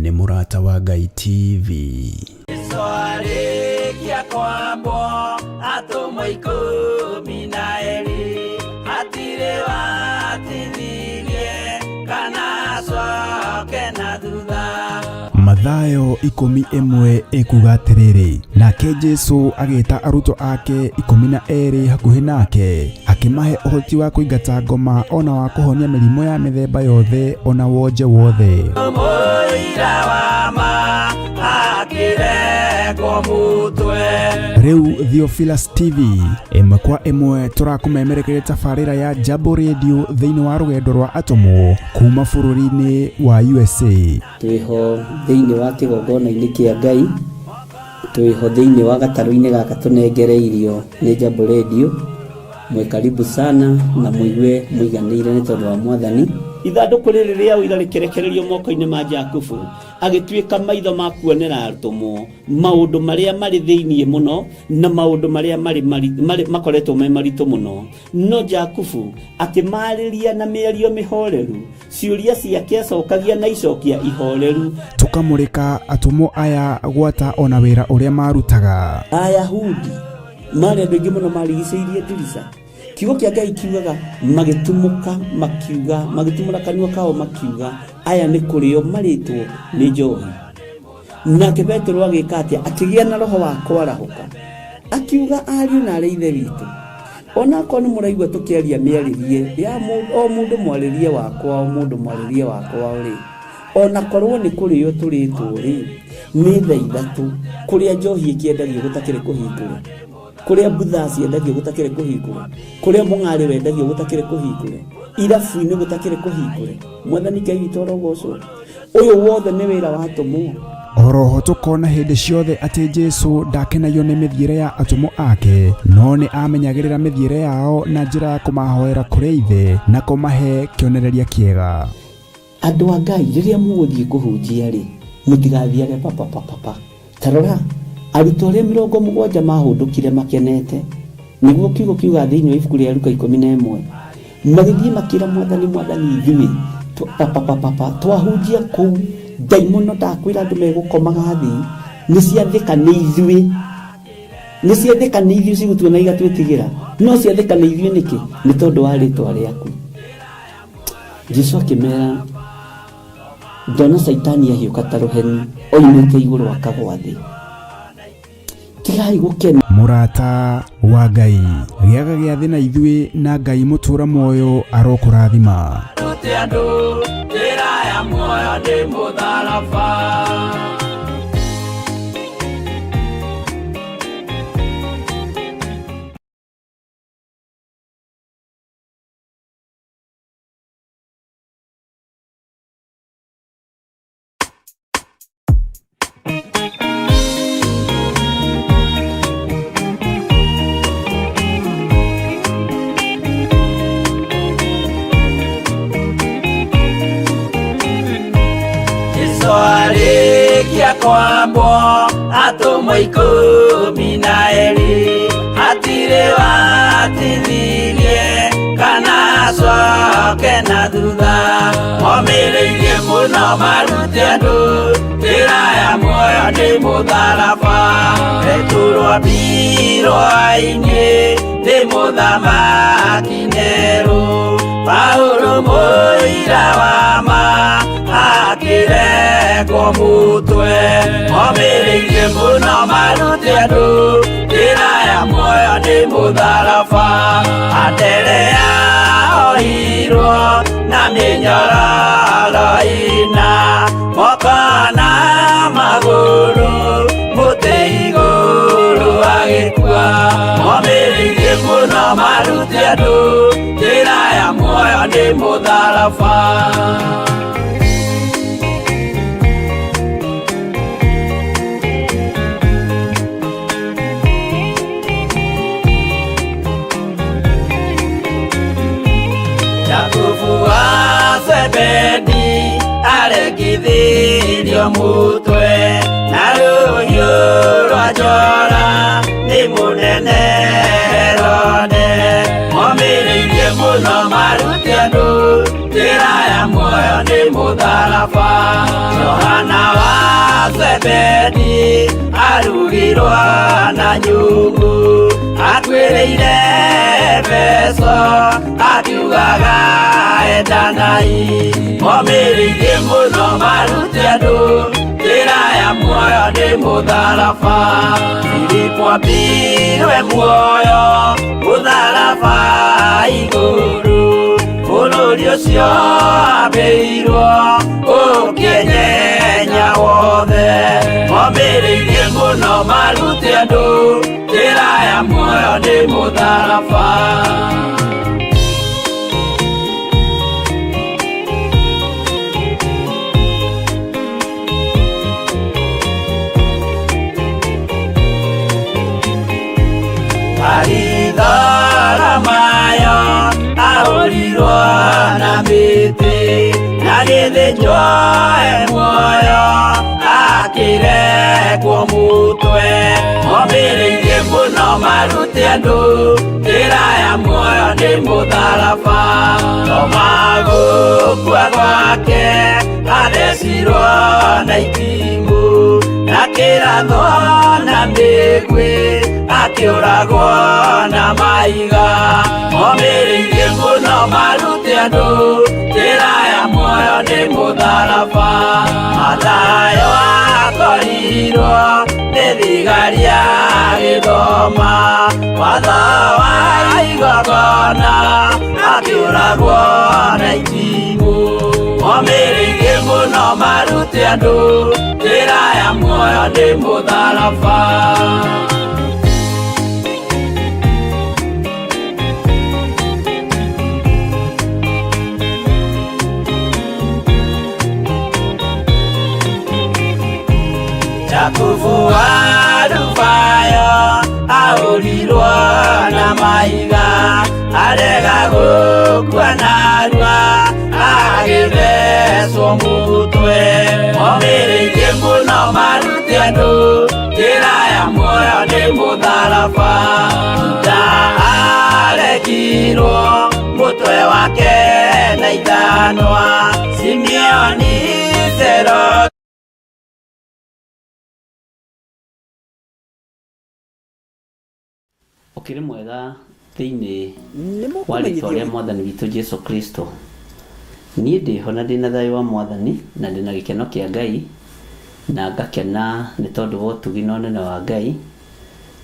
Nĩ Mũrata wa Ngai TV. Jesu arĩkia kwambwo atũmwo 12 hatirĩ watithirie kana acoke na thutha. Mathayo 11 ĩkuga atĩrĩrĩ, nake Jesu agĩta arutwo ake 12 hakuhĩ nake, akĩmahe ũhoti wa kũingata ngoma ona wa kũhonia mĩrimũ ya mĩthemba yothe ona wonje wothe. Mũira wa ma akĩrekwo mũtwe. Rĩu Theophilus TV ĩmwe kwa ĩmwe tũrakũmemerekeria tabarĩra ya Jambo Radio thĩinĩ wa rũgendo rwa atũmwo kuma bũrũri-inĩ wa USA. Twĩho thĩinĩ wa kĩgongona-inĩ kĩa Ngai, twĩho thĩinĩ wa gatarũ-inĩ gaka tũnengereirio nĩ Jambo Radio. Mwĩ karibu sana na mũigue mũiganĩire nĩ tondũ wa Mwathani. Ithandũkũ rĩrĩ rĩa ũira rĩkĩrekererio moko-inĩ ma Jakubu, agĩtuĩka maitho ma kuonera atũmwo maũndũ marĩa marĩ thĩinĩ mũno na maũndũ marĩa marĩ makoretwo me maritũ mũno. No Jakubu akĩmarĩria na mĩario mĩhoreru, ciũria ciake acokagia na icokia ihoreru. Tũkamũrĩka atũmwo aya gwata ona wĩra ũrĩa marutaga. Ayahudi marĩ andũ aingĩ mũno marigicĩirie ndirica. Kiugo kĩa Ngai kiugaga magĩtumũka makiuga, magĩtumũra kanua kao makiuga, aya nĩ kũrĩo marĩtwo nĩ njohi. Nake Petero agĩka atĩa? Akĩgĩa na roho wa kwarahũka, akiuga ariũ na arĩ ithe witũ, onakorwo nĩ mũraigua tũkĩaria mĩarĩrie ya o mũndũ mwarĩrie wakwa, o mũndũ mwarĩrie wakwa rĩ, onakorwo nĩ kũrĩo tũrĩtwo rĩ, nĩ thaa ithatũ kũrĩa njohi ĩkĩendagio gũtakĩrĩ kũhingũre, kũrĩa mbutha ciendagio gũtakĩrĩ kũhingũre, kũrĩa mũng'arĩ wendagio gũtakĩrĩ kũhingũre, irabu-inĩ gũtakĩrĩ kũhingũre. Mwathani Ngai witũ arogocwo. Ũyũ wothe nĩ wĩra wa atũmwo. Oroho tũkona hĩndĩ ciothe atĩ Jesu ndakenagio nĩ mĩthiĩre ya atũmwo ake, no nĩ amenyagĩrĩra mĩthiĩre yao na njĩra ya kũmahoera kũrĩ Ithe na kũmahe kĩonereria kĩega. Andũ a Ngai, rĩrĩa mũgũthiĩ kũhunjia rĩ, mũtigathiage papa papa papa. Ta rora, arutwo arĩa 70 mahũndũkire makenete, nĩguo kiugo kiuga thĩinĩ wa ibuku rĩa Luka 11, magĩthiĩ makĩra Mwathani, Mwathani, ithuĩ papa papa papa twahunjia kũu, ndaimono ndakwĩra andũ megũkomaga thĩ, nĩ ciathĩka nĩ ithuĩ, nĩ ciathĩka nĩ ithuĩ cigũtuona igatwĩtigĩra, no ciathĩka nĩ ithuĩ nĩkĩ? Nĩ tondũ wa rĩtwa rĩaku. Jesu akĩmera, ndona Caitani ahiũka ta rũheni oimĩte igũrũ akagwa thĩ. Tigai gũkena. Mũrata wa Ngai, gĩaga gĩathĩ na ithuĩ na Ngai mũtũra muoyo arokũrathima. Rute andũ njĩra ya muoyo nĩ mũtharaba. Jesu arĩkia kwambwo atũmwo 12 hatirĩ watithirie kana acoke na thutha, momĩrĩirie mũno marute andũ njĩra ya muoyo nĩ mũtharaba. Petero ambirwo ainĩ nĩ mũthamaki Nero, Paulo mũira wa ma akĩrekwo mũtwe, momĩrĩirie mũno marute andũ njĩra ya muoyo nĩ mũtharaba. Anderea ohirwo na mĩnyororo ĩna, moko na magũrũ mũtĩ igũrũ agĩkua, momĩrĩirie mũno marute andũ njĩra ya muoyo nĩ mũtharaba. Jakubu wa Zebedi arekithirio mũtwe na rũhiũ rwa njora nĩ mũnene Herode, momĩrĩirie mũno marute andũ njĩra ya muoyo nĩ mũtharaba. Johana Zebedi arugirwo na nyungu akuĩrĩire Efeso akiugaga endanai momĩrĩirie mũno marute andũ njĩra ya muoyo nĩ mũtharaba Filipo ambirwe muoyo mũtharaba igũrũ bũrũri ũcio ambĩirwo ũkĩenyenya wothe momĩrĩirie mũno marute andũ njĩra ya muoyo nĩ mũtharaba. Maritharamayo ahũrirwo na mĩtĩ na gĩthĩnjwo e muoyo akĩrekwo mũtwe momĩrĩirie mũno marute andũ njĩra ya muoyo nĩ mũtharaba Toma gũkua gwake athecirwo na itimũ na kĩrathwo na mĩguĩ akĩũragwo na mahiga momĩrĩirie mũno marute andũ njĩra ya muoyo nĩ mũtharaba Mathayo akorirwo nĩ thigari agĩthoma watho wa igongona akĩũragwo na itimũ momĩrĩirie mũno marute andũ njĩra ya muoyo nĩ mũtharaba. Jakubu wa Alufayo ahũrirwo na mahiga arega gũkua narua agĩthecwo mũtwe momĩrĩirie mũno marute andũ njĩra ya muoyo nĩ mũtharaba Juda arekirwo mũtwe wake na ithanwa Simeoni Sero. Ũkĩrĩ mwega thĩinĩ Nĩ wa rĩtwa mũkũmenyithio rĩa mwathani witũ Jesu Kristo. Niĩ ndĩho na ndĩna thayũ wa mwathani na ndĩna gĩkeno kĩa Ngai na ngakena nĩ tondũ wa ũtugi na ũnene wa Ngai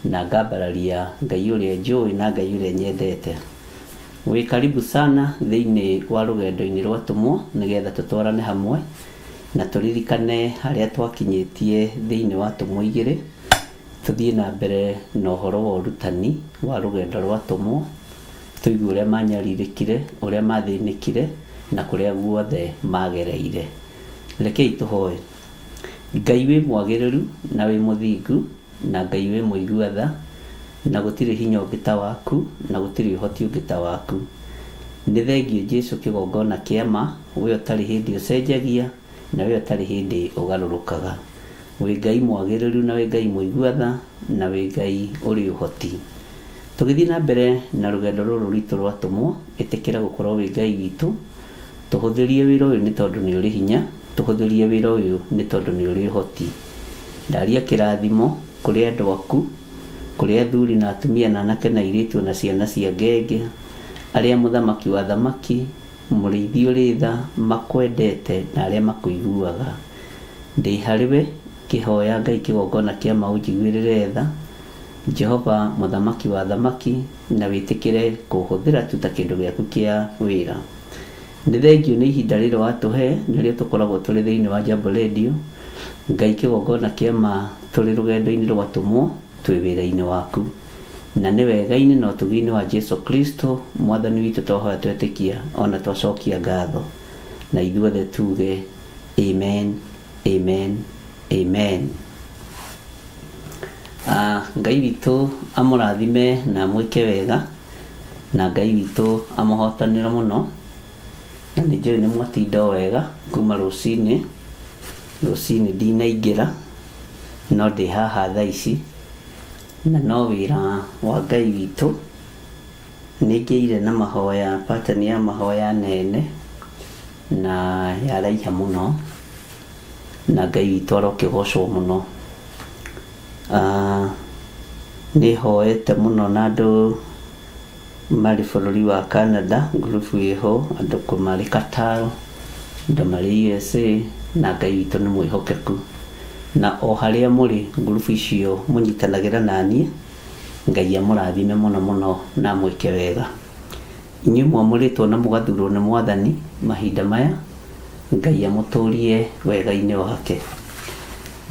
na ngambararia Ngai ũrĩa njũĩ na Ngai ũrĩa nyendete. Wĩ karibu sana thĩinĩ wa rũgendo-inĩ rwa atũmwo nĩgetha tũtwarane hamwe na tũririkane harĩa twakinyĩtie thĩinĩ wa atũmwo igĩrĩ tũthiĩ na mbere na ũhoro wa ũrutani wa rũgendo rwa atũmwo tũigue ũrĩa manyarirĩkire ũrĩa mathĩnĩkire na kũrĩa guothe magereire. Rekei tũhoe. Ngai wĩ mwagĩrĩru na wĩ mũthingu na Ngai wĩ mũigua tha na gũtirĩ hinya ũngĩ ta waku na gũtirĩ ũhoti ũngĩ ta waku. Nĩ thengio Jesu kĩgongona kĩa ma we ũtarĩ hĩndĩ ũcenjagia na we ũtarĩ hĩndĩ ũgarũrũkaga. Wĩ Ngai mwagĩrĩru na wĩ Ngai mũigua tha na wĩ Ngai ũrĩ ũhoti. Tũgĩthiĩ na mbere na rũgendo rũrũ rwitũ rwa atũmwo ĩtĩkĩra gũkorwo wĩ Ngai witũ tũhũthĩrie wĩra ũyũ nĩ tondũ nĩ ũrĩ hinya tũhũthĩrie wĩra ũyũ nĩ tondũ nĩ ũrĩ ũhoti. Ndaria kĩrathimo kũrĩ andũ aku kũrĩ athuri na atumia na anake na airĩtu na ciana cia ngenge arĩa mũthamaki wa thamaki mũrĩithi ũrĩ tha makwendete na arĩa makũiguaga. Ndĩ harĩwe ngĩhoya Ngai kĩgongona kĩa ma ũnjiguĩrĩre tha Jehova mũthamaki wa thamaki na wĩtĩkĩre kũhũthĩra tu ta kĩndũ gĩaku kĩa wĩra. Nĩ thengio nĩ ihinda rĩrĩ watũhe nĩrĩo tũkoragwo tũrĩ thĩinĩ wa Jambo Radio. Ngai kĩgongona kĩa ma tũrĩ rũgendo-inĩ rwa atũmwo twĩ wĩra-inĩ waku na nĩ wega-inĩ na ũtugi-inĩ wa Jesu Kristo mwathani witũ twahoya twetĩkia ona twacokia ngatho na ithuothe tuge amen, amen, amen. Ngai witũ amũrathime na amwĩke wega na Ngai witũ amũhotanĩre mũno na nĩ njũĩ nĩ mwatinda o wega kuma rũcinĩ rũcinĩ ndinaingĩra no ndĩ haha thaa ici na no wĩra wa Ngai witũ nĩ ngĩire na mahoya pattern ya mahoya nene na yaraiha mũno. Na Ngai witũ arokĩgocwo mũno. Nĩ hoete mũno na andũ marĩ bũrũri wa Canada, ngurubu ĩho, andũ marĩ Qatar, andũ marĩ USA, na Ngai witũ nĩ mwĩhokeku. Na o harĩa mũrĩ ngurubu icio mũnyitanagĩra naniĩ, Ngai amũrathime mũno mũno na amwĩke wega. Inyuĩ mwamũrĩtwo na mũgathurwo nĩ Mwathani mahinda maya, Ngai amũtũrie wega-inĩ wake.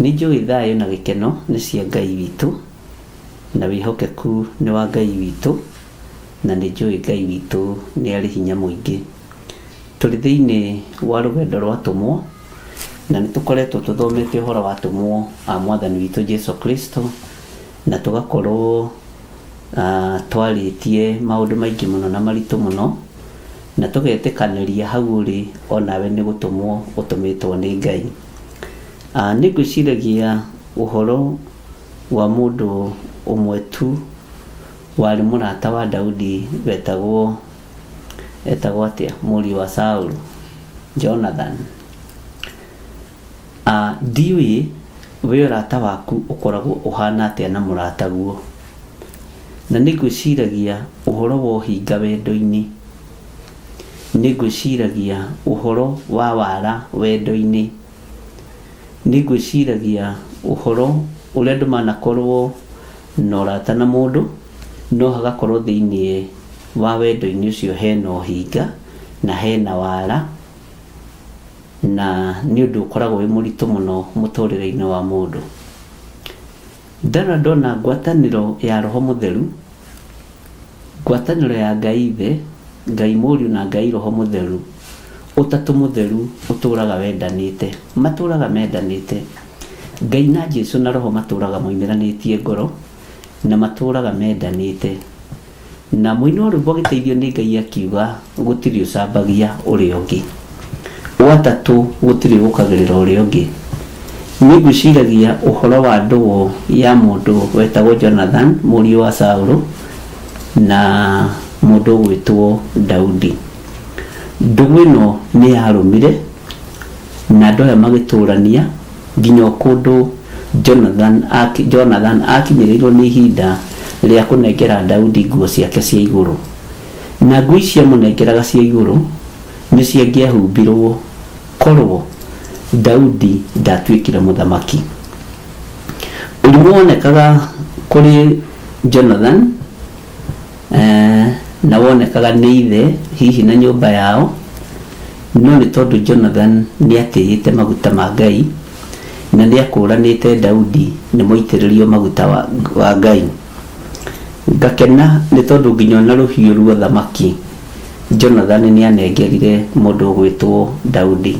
Nĩ njũĩ thayũ na gĩkeno nĩ cia Ngai witũ, na wĩhokeku nĩ wa Ngai witũ, na nĩ njũĩ Ngai witũ nĩ arĩ hinya mũingĩ. Tũrĩ thĩinĩ wa rũgendo rwa atũmwo, na nĩ tũkoretwo tũthomete ũhoro wa atũmwo a Mwathani witũ Jesu Kristo, na tũgakorwo twarĩtie maũndũ maingĩ mũno na maritũ mũno, na tũgetĩkanĩria hau ũrĩ onawe nĩ gũtũmwo ũtũmĩtwo nĩ Ngai. Nĩ ngwĩciragia ũhoro wa mũndũ ũmwe tu warĩ mũrata wa Daudi wetagwo, etagwo atĩa, mũriũ wa Saulu, Jonathan. Ndiũĩ we ũrata waku ũkoragwo ũhana atĩa na mũrataguo. Na nĩ ngwĩciragia ũhoro wa ũhinga wendo-inĩ. Nĩ ngwĩciragia ũhoro wa wara wendo-inĩ. Nĩ ngwĩciragia ũhoro ũrĩa andũ manakorwo na ũrata na mũndũ, no hagakorwo thĩiniĩ wa wendo-inĩ ũcio hena ũhinga na hena wara, na nĩ ũndũ ũkoragwo wĩ mũritũ mũno mũtũrĩre-inĩ wa mũndũ. Ndarora ndona ngwatanĩro ya Roho Mũtheru, ngwatanĩro ya Ngai Ithe, Ngai Mũriũ na Ngai Roho Mũtheru, Ũtatũ Mũtheru ũtũraga wendanĩte, matũraga mendanĩte. Ngai na Jesu na Roho matũraga moimĩranĩtie ngoro na matũraga mendanĩte. Na mũini wa rwĩmbo agĩteithio nĩ Ngai akiuga gũtirĩ ũcambagia ũrĩa ũngĩ. Watatũ gũtirĩ ũkagĩrĩra ũrĩa ũngĩ. Nĩ ngwĩciragia ũhoro wa ndũgũ ya mũndũ wetagwo Jonathan, mũriũ wa Saũlũ, na mũndũ ũgwĩtwo Daudi. Ndũgũ ĩno nĩ yarũmire na andũ aya magĩtũrania nginya o kũndũ Jonathan akinyĩrĩirwo nĩ ihinda rĩa kũnengera Daudi nguo ciake cia igũrũ. Na nguo ici amũnengeraga cia igũrũ nĩ ciangĩahumbirwo korwo Daudi ndatuĩkire mũthamaki. Ũrimũ wonekaga kũrĩ Jonathan na wonekaga nĩ ithe hihi na nyũmba yao, no nĩ tondũ Jonathan nĩ atĩĩte maguta ma Ngai na nĩ akũranĩte Daudi nĩ mũitĩrĩrio maguta wa Ngai. Ngakena nĩ tondũ nginya ona rũhiũ rwa ũthamaki Jonathan nĩ anengerire mũndũ ũgwĩtwo Daudi.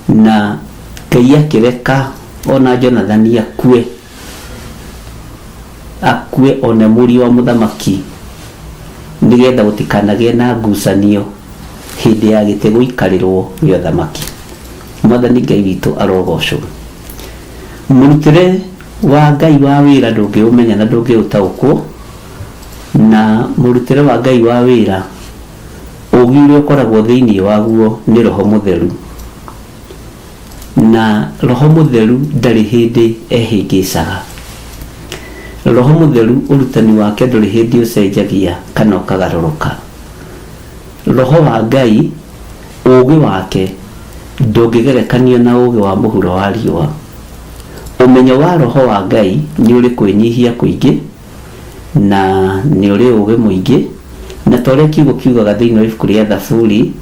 Na Ngai akĩreka ona Jonathan akue, akue one mũriũ wa mũthamaki, nĩgetha gũtikanagĩe na ngucanio hĩndĩ ya gĩtĩ gũikarĩrwo gĩa ũthamaki. Mwathani Ngai witũ arogocwo. Mũrutĩre wa Ngai wa wĩra ndũngĩũmenya na ndũngĩũtaũkwo, na mũrutĩre wa Ngai wa wĩra, ũũgĩ ũrĩa ũkoragwo thĩinĩ waguo nĩ Roho Mũtheru. Na Roho Mũtheru ndarĩ hĩndĩ ehĩngĩcaga. Roho Mũtheru ũrutani wake ndũrĩ hĩndĩ ũcenjagia kana ũkagarũrũka. Roho wa Ngai, ũũgĩ wake ndũngĩgerekanio na ũũgĩ wa mũhuro wa riũa. Ũmenyo wa Roho wa Ngai nĩ ũrĩ kwĩnyihia kũingĩ na nĩ ũrĩ ũũgĩ mũingĩ, na ta ũrĩa kiugo kiugaga thĩinĩ wa ibuku rĩa Thaburi,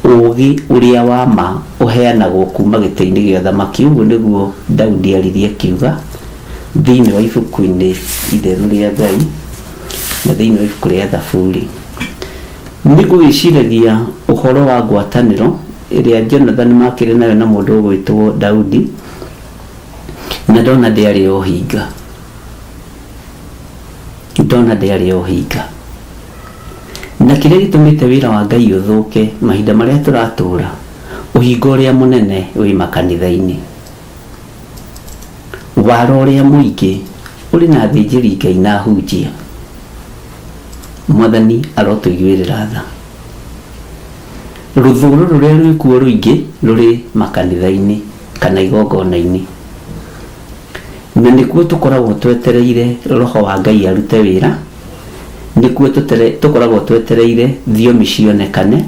ũũgĩ ũrĩa wa ma ũheanagwo kuma gĩtĩ-inĩ gĩa ũthamaki. Ũguo nĩguo Daudi aririe akiuga thĩinĩ wa ibuku-inĩ itheru rĩa Ngai na thĩinĩ wa ibuku rĩa Thaburi. Nĩ ngũgĩciragia ũhoro wa ngwatanĩro ĩrĩa Jonathan makĩrĩ nayo na mũndũ ũgwĩtwo Daudi, na ndona ndĩarĩ ya ũhinga. Ndona ndĩarĩ ya ũhinga. Na kĩrĩa gĩtũmĩte wĩra wa Ngai ũthũke mahinda marĩa tũratũra, ũhinga ũrĩa mũnene wĩ makanitha-inĩ. Wara ũrĩa mũingĩ ũrĩ na athĩnjĩri Ngai na ahunjia. Mwathani arotũiguĩrĩra tha. Rũthũũro rũrĩa rwĩkuo rũingĩ rũrĩ makanitha-inĩ. Kana igongona-inĩ. Na nĩkuo tũkoragwo twetereire roho wa Ngai arute wĩra, nĩkuo tũkoragwo twetereire thiomi cionekane,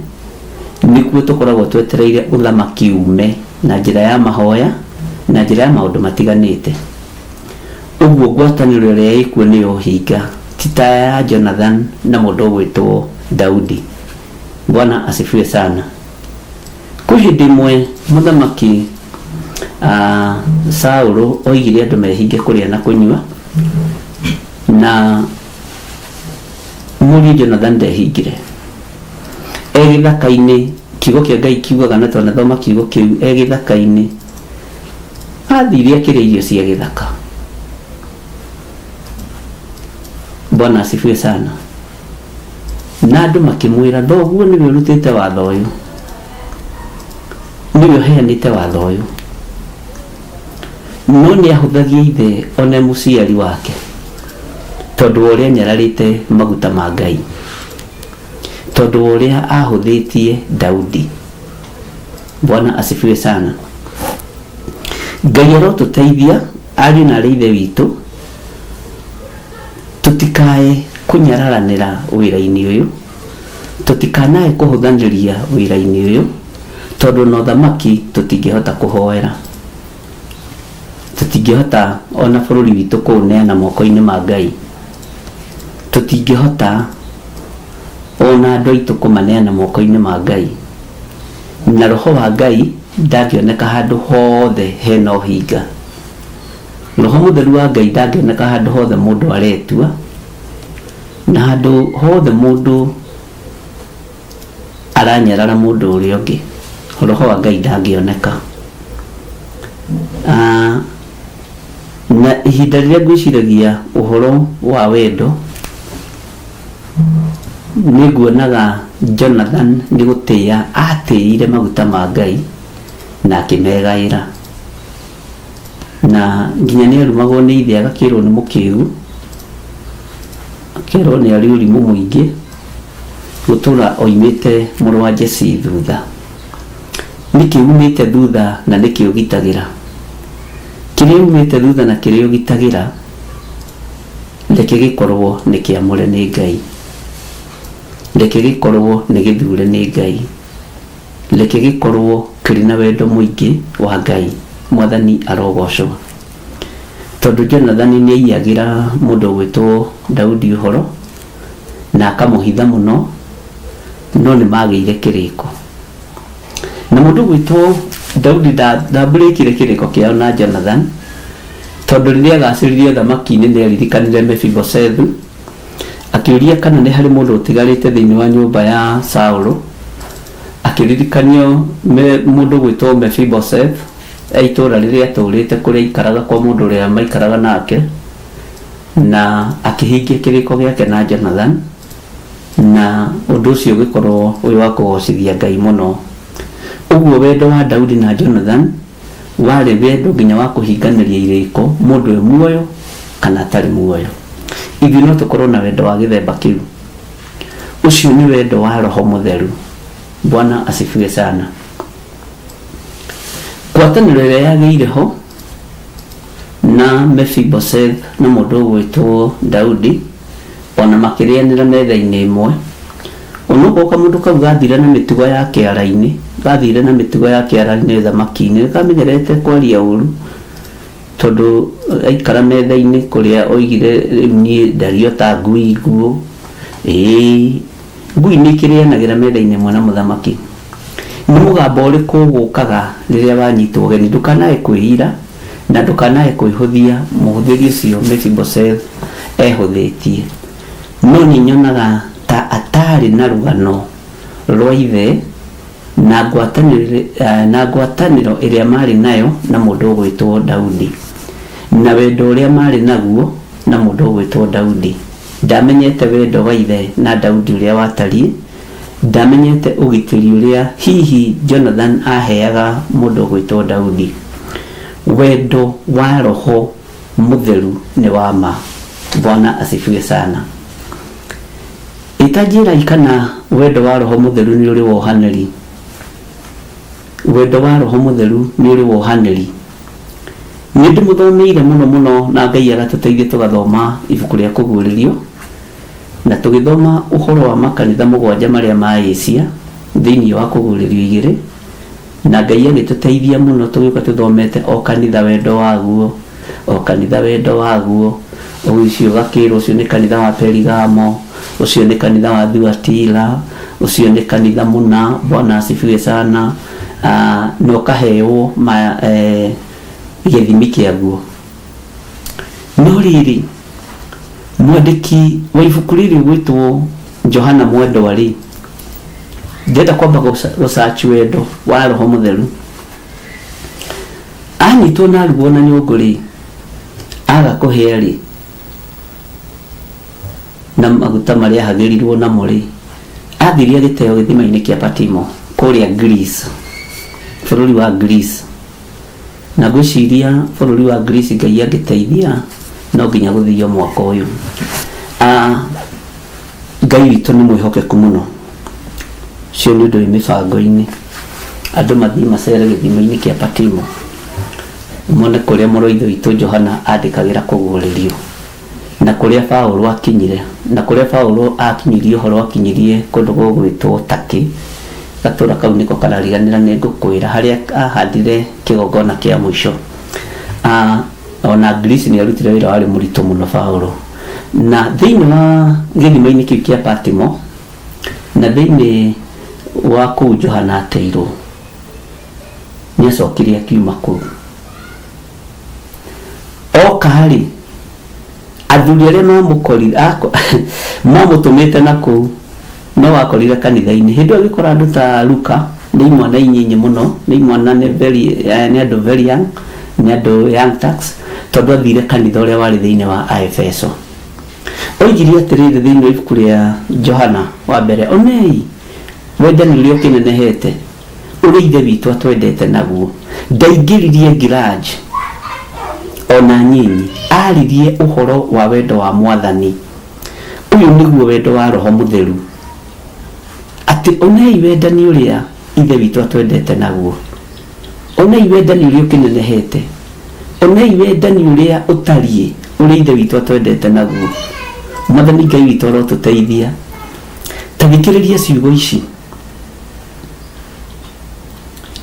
nĩkuo tũkoragwo twetereire ũthamaki ume na njĩra ya mahoya na njĩra ya maũndũ matiganĩte. Ũguo ngwatanĩro ĩrĩa ĩkuo nĩ ya ũhinga, ti ta ya Jonathan na mũndũ ũgwĩtwo Daudi. Bwana asifiwe sana. Kwĩ hĩndĩ ĩmwe mũthamaki Saũlũ oigire andũ mehinge kũrĩa na kũnyua, na mũriũ Jonathan ndehingire. E gĩthaka-inĩ, kiugo kĩa Ngai kiugaga na twanathoma kiugo kĩu, e gĩthaka-inĩ athire akĩrĩa irio cia gĩthaka. Bwana asifiwe sana. Na andũ makĩmwĩra, thoguo nĩwe ũrutĩte watho ũyũ, nĩwe ũheanĩte watho ũyũ. No nĩ ahũthagia ithe one mũciari wake, tondũ wa ũrĩa anyararĩte maguta ma Ngai, tondũ wa ũrĩa ahũthĩtie Daudi. Bwana asifiwe sana. Ngai arotũteithia ariũ na arĩ ithe witũ, tũtikae kũnyararanĩra wĩra-inĩ ũyũ, tũtikanae kũhũthanĩria wĩra-inĩ ũyũ, tondũ na ũthamaki tũtingĩhota kũhoera, tũtingĩhota ona bũrũri witũ kũũneana moko-inĩ ma Ngai, tũtingĩhota ona andũ aitũ kũmaneana moko-inĩ ma Ngai, na roho wa Ngai ndangĩoneka handũ hothe hena ũhinga. Roho mũtheru wa Ngai ndangĩoneka handũ hothe mũndũ aretua, na handũ hothe mũndũ aranyarara mũndũ ũrĩa ũngĩ, roho wa Ngai ndangĩoneka. Na ihinda rĩrĩa ngwĩciragia ũhoro wa wendo, nĩ nguonaga Jonathan nĩ gũtĩĩa atĩĩire maguta ma Ngai na akĩmegaĩra, na nginya nĩ arumagwo nĩ ithe agakĩrwo nĩ mũkĩgu, akerwo nĩ arĩ ũrimũ mũingĩ gũtũra oimĩte mũrũ wa Jesse thutha. Nĩkĩ umĩte thutha na nĩkĩ ũgitagĩra? Kĩrĩa umĩte thutha na kĩrĩa ũgitagĩra, reke gĩkorwo nĩ kĩamũre nĩ Ngai, reke gĩkorwo nĩ gĩthure nĩ Ngai, reke gĩkorwo kĩrĩ na wendo mũingĩ wa Ngai. Mwathani arogocwo. Tondũ Jonathan nĩ aiyagĩra mũndũ ũgwĩtwo Daudi ũhoro na akamũhitha mũno, no nĩ magĩire kĩrĩko. Na mũndũ ũgwĩtwo Daudi ndambũrĩkire kĩrĩko kĩao na Jonathan, tondũ rĩrĩa agacĩrire ũthamaki-inĩ nĩ aririkanire Mefiboshethu, akĩũria kana nĩ harĩ mũndũ ũtigarĩte thĩinĩ wa nyũmba ya Saũlũ. Akĩririkanio mũndũ ũgwĩtwo Mefiboshethu e itũũra rĩrĩa atũrĩte kũrĩa aikaraga kwa mũndũ ũrĩa maikaraga nake, na akĩhingia kĩrĩko gĩake na Jonathan, na ũndũ ũcio ũgĩkorwo ũrĩ wa kũgocithia Ngai mũno. Ũguo wendo wa Daudi na Jonathan warĩ wendo nginya wa kũhinganĩria irĩko, mũndũ e muoyo kana atarĩ muoyo. Ithuĩ no tũkorwo na wendo wa gĩthemba kĩu. Ũcio nĩ wendo wa roho mũtheru. Bwana asifiwe sana. Ngwatanĩro ĩrĩa yagĩire ho na Mefiboseth na mũndũ ũgwĩtwo Daudi, ona makĩrĩanĩra metha-inĩ ĩmwe, onokorwo kamũndũ kau gathire na mĩtugo ya kĩara-inĩ, gathire na mĩtugo ya kĩara-inĩ thamaki-inĩ, nĩ kamenyerete kwaria ũru, tondũ aikara metha-inĩ kũrĩa oigire rĩu niĩ ndario ta ngui nguũ. Ĩĩ, ngui nĩ ikĩrĩanagĩra metha-inĩ ĩmwe na mũthamaki. Nĩ mũgambo ũrĩkũ ũgũkaga rĩrĩa wanyitwo ũgeni? Ndũkanae kwĩira na ndũkanae kwĩhũthia. Mũhũthĩri ũcio Mefiboseth ehũthĩtie, no nĩ nyonaga ta atarĩ na rũgano rwa ithe na ngwatanĩro ĩrĩa marĩ nayo na mũndũ ũgwĩtwo Daudi, na wendo ũrĩa marĩ naguo na mũndũ ũgwĩtwo Daudi. Ndamenyete wendo wa ithe na Daudi ũrĩa watariĩ, ndamenyete ũgitĩri ũrĩa hihi Jonathan aheaga mũndũ ũgwĩtwo Daudi. Wendo wa roho mũtheru nĩ wa ma. Bwana asifiwe sana. Ĩtanjĩrai kana wendo wa roho mũtheru nĩ ũrĩ wohanĩri. Wendo wa Roho Mũtheru nĩ ũrĩ wohanĩri. Nĩ ndĩmũthomeire mũno mũno na Ngai agatũteithia tũgathoma ibuku rĩa Kũguũrĩrio, na tũgĩthoma ũhoro wa makanitha 7 marĩa ma Asia thĩinĩ wa Kũguũrĩrio 2, na Ngai agĩtũteithia mũno tũgĩũka tũthomete o kanitha wendo waguo, o kanitha wendo waguo. Ũcio ũgakĩrwo ũcio nĩ kanitha wa Perigamo, ũcio nĩ kanitha wa Thuatira, ũcio nĩ kanitha mũna. Bwana asifiwe sana. Na ũkahewo gĩthimi kĩaguo. No rĩrĩ, mwandĩki wa ibuku rĩrĩ ũgwĩtwo Johana Mwendwa rĩ, ndĩrenda kwamba gũcaci wendo wa Roho Mũtheru. Anyitwo na arugwo na nyũngũ rĩ, aga kũhĩa rĩ, na maguta marĩa ahagĩrirwo namo rĩ, athiire agĩteo gĩthima-inĩ kĩa Patimo kũrĩa Greece, bũrũri wa Greece. Na ngwĩciria bũrũri wa Greece Ngai angĩteithia no nginya gũthio mwaka ũyũ. Ngai witũ nĩ mwĩhokeku mũno. Ũcio nĩ ũndũ wĩ mĩbango-inĩ. Andũ mathiĩ macere gĩthima-inĩ kĩa Patimo mone kũrĩa mũrũ wa ithe witũ Johana andĩkagĩra kũguũrĩrio, na kũrĩa Paũlũ akinyire, na kũrĩa Paũlũ akinyirie ũhoro akinyirie kũndũ gũgwĩtwo Takĩ. Gatũra kau nĩko karariganĩra nĩ ngũkwĩra harĩa ahandire kĩgongona kĩa mũico. Ona Greece nĩ arutire wĩra warĩ mũritũ mũno Paũlũ. Na thĩinĩ wa gĩthima-inĩ kĩu kĩa Patimo, na thĩinĩ wa kũu Johana ateirwo, nĩ acokire akiuma kũu. Oka rĩ, athuri arĩa mamũtũmĩte na kũu no akorire kanitha-inĩ. Hĩndĩ ĩyo agĩkora andũ ta Luka, nĩ imwana inyinyi mũno, nĩ imwana nĩ very, nĩ andũ very young, nĩ andũ young tax, tondũ athire kanitha ũrĩa warĩ thĩinĩ wa Aefeso. Oigire atĩrĩrĩ thĩinĩ wa ibuku rĩa Johana wa mbere, onei wendani ũrĩa ũkĩnenehete, ũrĩa Ithe witũ atwendete naguo. Ndaingĩririe grudge ona nyinyi, aririe ũhoro wa wendo wa Mwathani. Ũyũ nĩguo wendo wa Roho Mũtheru, atĩ onei wendani ũrĩa Ithe witũ atwendete naguo, onei wendani ũrĩa ũkĩnenehete, onei wendani ũrĩa ũtariĩ ũrĩa Ithe witũ atwendete naguo. Mwathani Ngai witũ arotũteithia. Ta thikĩrĩria ciugo ici.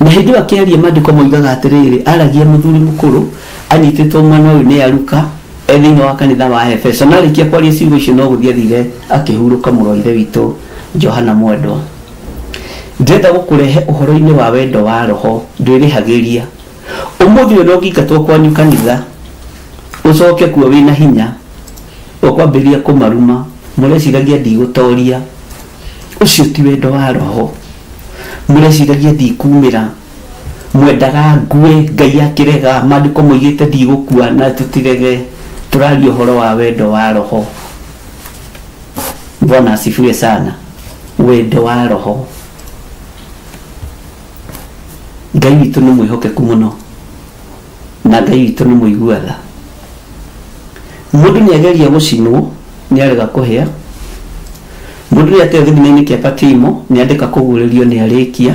Na hĩndĩ ĩyo akĩaria maandĩko moigaga atĩrĩrĩ, aragia mũthuri mũkũrũ anyitĩtwo mwena ũyũ nĩ Aruka e thĩinĩ wa kanitha wa Efeso. Na arĩkia kwaria ciugo icio no gũthiĩ athire akĩhurũka mũrũ wa ithe witũ Johana Mwendwa. Ndĩrenda gũkũrehe ũhoro-inĩ wa wendo wa Roho, ndwĩrĩhagĩria. Ũmũthĩ ũyũ no ũngĩingatwo kwanyu kanitha, ũcoke kuo wĩna hinya, ũkwambĩrĩria kũmaruma, mũreciragia ndigũtoria. Ũcio ti wendo wa Roho. Mũreciragia ndikumĩra, mwendaga ngue, Ngai akĩrega, maandĩko moigĩte ndigũkua na tũtirege. Tũraria ũhoro wa wendo wa Roho. Bwana asifiwe sana. Wendo wa Roho. Ngai witũ nĩ mwĩhokeku mũno, na Ngai witũ nĩ mũigua tha. Mũndũ nĩ ageria gũcinwo, nĩ arega kũhĩa. Mũndũ nĩ ateo gĩthima-inĩ kĩa Patimo, nĩ andĩka kũguũrĩrio nĩ arĩkia.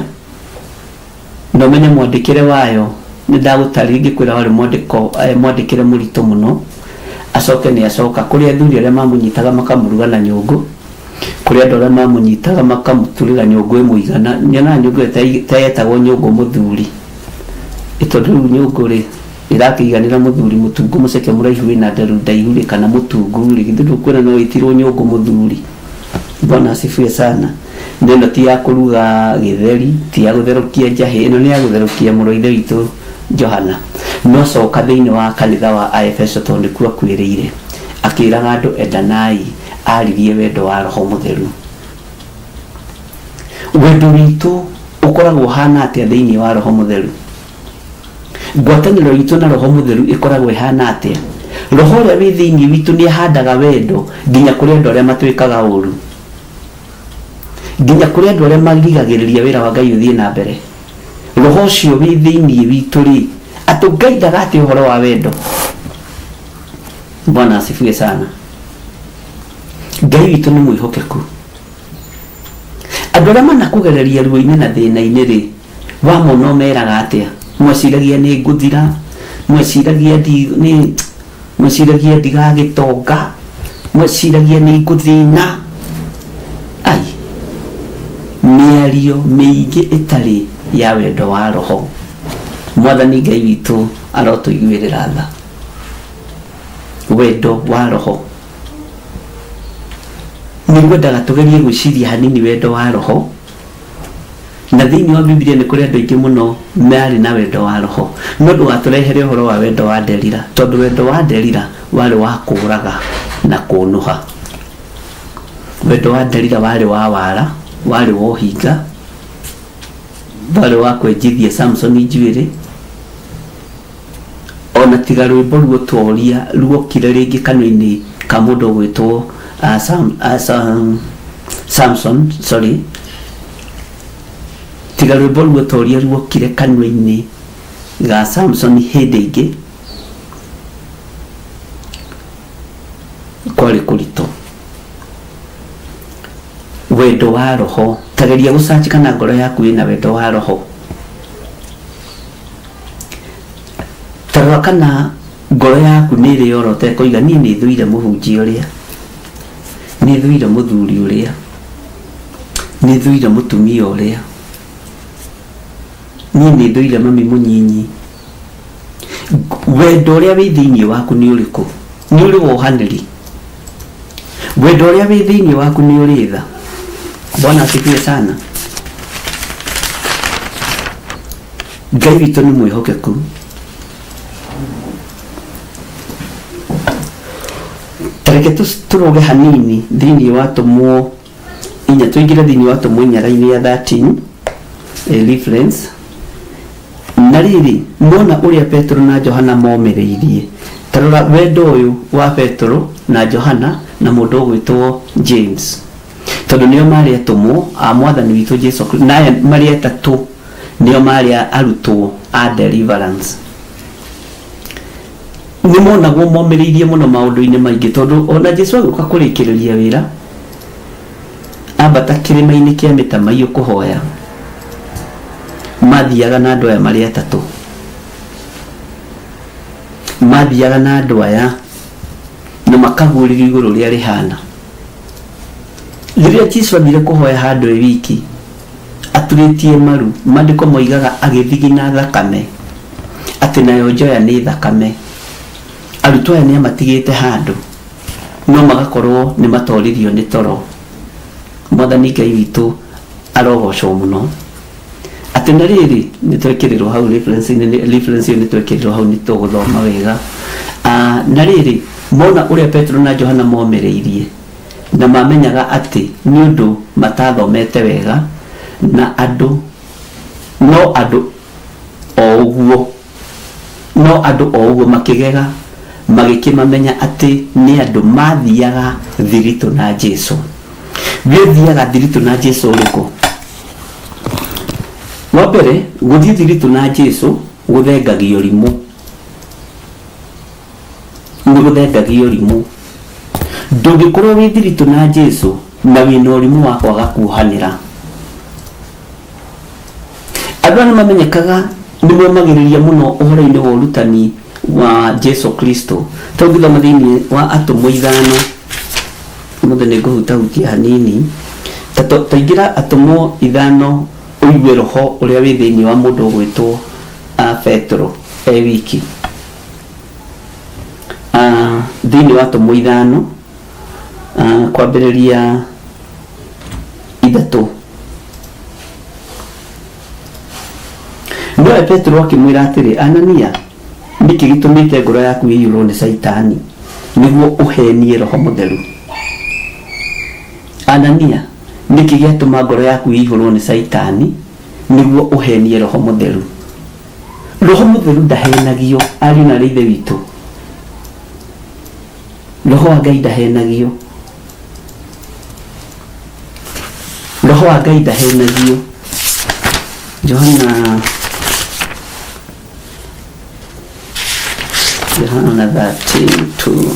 Na ũmenye mwandĩkĩre wayo, nĩ ndagũtarĩria ngĩkwĩra warĩ mwandĩkĩre mũritũ mũno. Acoke nĩ acoka kũrĩ athuri arĩa mamũnyitaga makamũruga na nyũngũ, kũrĩ andũ arĩa mamũnyitaga makamũturĩra nyũngũ ĩmũigana. Nyonaga nyũngũ ĩyo ta yetagwo nyũngũ mũthuri. Tondũ rĩu nyũngũ rĩ, ĩrakĩiganĩra mũthuri mũtungu mũceke mũraihu wĩna nderu ndaihu rĩ, kana mũtungu rĩ, githĩ ndũkuona no ĩtirwo nyũngũ mũthuri. Bwana asifiwe sana. Na ĩno ti ya kũruga gĩtheri, ti ya gũtherũkia njahĩ, ĩno nĩ ya gũtherũkia mũrũ wa ithe witũ Johana. No coka thĩinĩ wa kanitha wa Aefeso tondũ nĩkuo akuĩrĩire, akĩraga andũ endanai, aririe wendo wa Roho Mũtheru. Wendo witũ ũkoragwo ũhana atĩa thĩinĩ wa Roho Mũtheru? Ngwatanĩro itũ na Roho Mũtheru ĩkoragwo ĩhana atĩa? Roho ũrĩa wĩ thĩinĩ witũ nĩ ahandaga wendo nginya kũrĩ andũ arĩa matwĩkaga ũru, nginya kũrĩ andũ arĩa marigagĩrĩria wĩra wa Ngai ũthiĩ na mbere. Roho ũcio wĩ thĩinĩ witũ rĩ, atũngaithaga atĩa ũhoro wa wendo? Bwana asifiwe sana. Ngai witũ nĩ mwĩhokeku. Andũ arĩa manakũgereria ruo-inĩ na thĩna-inĩ rĩ, Wamona ũmeraga atĩa? Mweciragia nĩ ngũthira, mweciragia nĩ mweciragia ndigagĩtonga, mweciragia nĩ ngũthĩna. Ai, mĩario mĩingĩ ĩtarĩ ya wendo wa roho. Mwathani Ngai witũ arotũiguĩrĩra tha. Wendo wa roho, nĩ ngwendaga tũgerie gwĩciria hanini wendo wa roho. Na thĩinĩ wa Biblia nĩ kũrĩ andũ aingĩ mũno marĩ na wendo wa roho, no ndũgatũrehere ũhoro wa wendo wa Delila, tondũ wendo wa Delila warĩ wa kũũraga na kũnũha. Wendo wa Delila warĩ wa wara, warĩ wa ũhinga, warĩ wa kwenjithia Samson njuĩrĩ. Ona tiga rwĩmbo ruotoria ruokire rĩngĩ kanua-inĩ ka mũndũ ũgwĩtwo Samson, sorry, tiga rwĩmbo ruotoria ruokire kanua-inĩ ga Samson hĩndĩ ĩngĩ, kwarĩ kũritũ. Wendo wa roho, tageria gũcaci kana ngoro yaku ĩna wendo wa roho. Tarora kana ngoro yaku nĩ ĩrĩ yorota ĩkoiga niĩ nĩ thũire mũhunjia ũrĩa, nĩ thũire mũthuri ũrĩa, nĩ thũire mũtumia ũrĩa, niĩ nĩ thũire mami mũnyinyi. Wendo ũrĩa wĩ thĩinĩ waku nĩ ũrĩkũ? Nĩ ũrĩ wohanĩri? Wendo ũrĩa wĩ thĩinĩ waku nĩ ũrĩ tha? Bwana asifiwe sana. Ngai witũ nĩ mwĩhokeku. Tareke tũrũge hanini thĩinĩ wa Atũmwo inya, tũingĩre thĩinĩ wa Atũmwo inya raini ya 13, reference. Na rĩrĩ, mona ũrĩa Petero na Johana momĩrĩirie. Tarora wendo ũyũ wa Petero na Johana na mũndũ ũgwĩtwo James, tondũ nĩo marĩ atũmwo a mwathani witũ Jesu Kristo, na aya marĩ atatũ nĩo marĩ arutwo a deliverance. Nĩ monagwo momĩrĩirie mũno maũndũ-inĩ maingĩ, tondũ ona Jesu agĩũka kũrĩkĩrĩria wĩra, ambata kĩrĩma-inĩ kĩa mĩtamaiyũ kũhoya, mathiaga na andũ aya marĩ atatũ, mathiaga na andũ aya na makaguũrĩrio igũrũ rĩa rĩhana. Rĩrĩa Jesu athire kũhoya handũ e wiki aturĩtie maru, maandĩko moigaga agĩthigina thakame, atĩ nayo njoya nĩ thakame. Arutwo aya nĩ amatigĩte handũ, no magakorwo nĩ matoririo nĩ toro. Mwathani Ngai witũ arogocwo mũno. Atĩ na rĩrĩ, nĩ twekĩrĩrwo hau reference-inĩ, reference ĩyo nĩ twekĩrĩrwo hau, nĩ tũgũthoma wega. Na rĩrĩ, mona ũrĩa Petero na Johana momĩrĩirie, na mamenyaga atĩ nĩ ũndũ matathomete wega, na andũ no andũ o ũguo, no andũ o ũguo makĩgega, magĩkĩmamenya atĩ nĩ andũ mathiaga thiritũ na Jesu. Wĩthiaga thiritũ na Jesu ũrĩkũ? Wa mbere, gũthiĩ thiritũ na Jesu gũthengagia ũrimũ, nĩ gũthengagia ũrimũ. Ndũngĩkorwo wĩ thiritũ na Jesu na wĩna ũrimũ wa kwaga kuohanĩra. Andũ aya nĩ mamenyekaga nĩ momagĩrĩria mũno ũhoro-inĩ wa ũrutani wa Jesu Kristo. Tũngĩthoma thĩinĩ wa Atũmwo ithano, ũmũthĩ nĩ ngũhutahutia hanini. Taingĩra Atũmwo ithano ũigue roho ũrĩa wĩ thĩinĩ wa mũndũ ũgwĩtwo Petero e wiki. Thĩinĩ wa Atũmwo ithano, kwambĩrĩria ithatũ. Nowe Petero akĩmwĩra atĩrĩ, Anania, nĩkĩ gĩtũmĩte ngoro yaku ĩiyũrwo nĩ Caitani nĩguo ũhenie Roho Mũtheru? Anania, nĩkĩ gĩatũma ngoro yaku ĩiyũrwo nĩ Caitani nĩguo ũhenie Roho Mũtheru? Roho Mũtheru ndahenagio, ariũ na aarĩ a Ithe witũ. Roho wa Ngai ndahenagio. Roho wa Ngai ndahenagio. Johana Johana 13:2.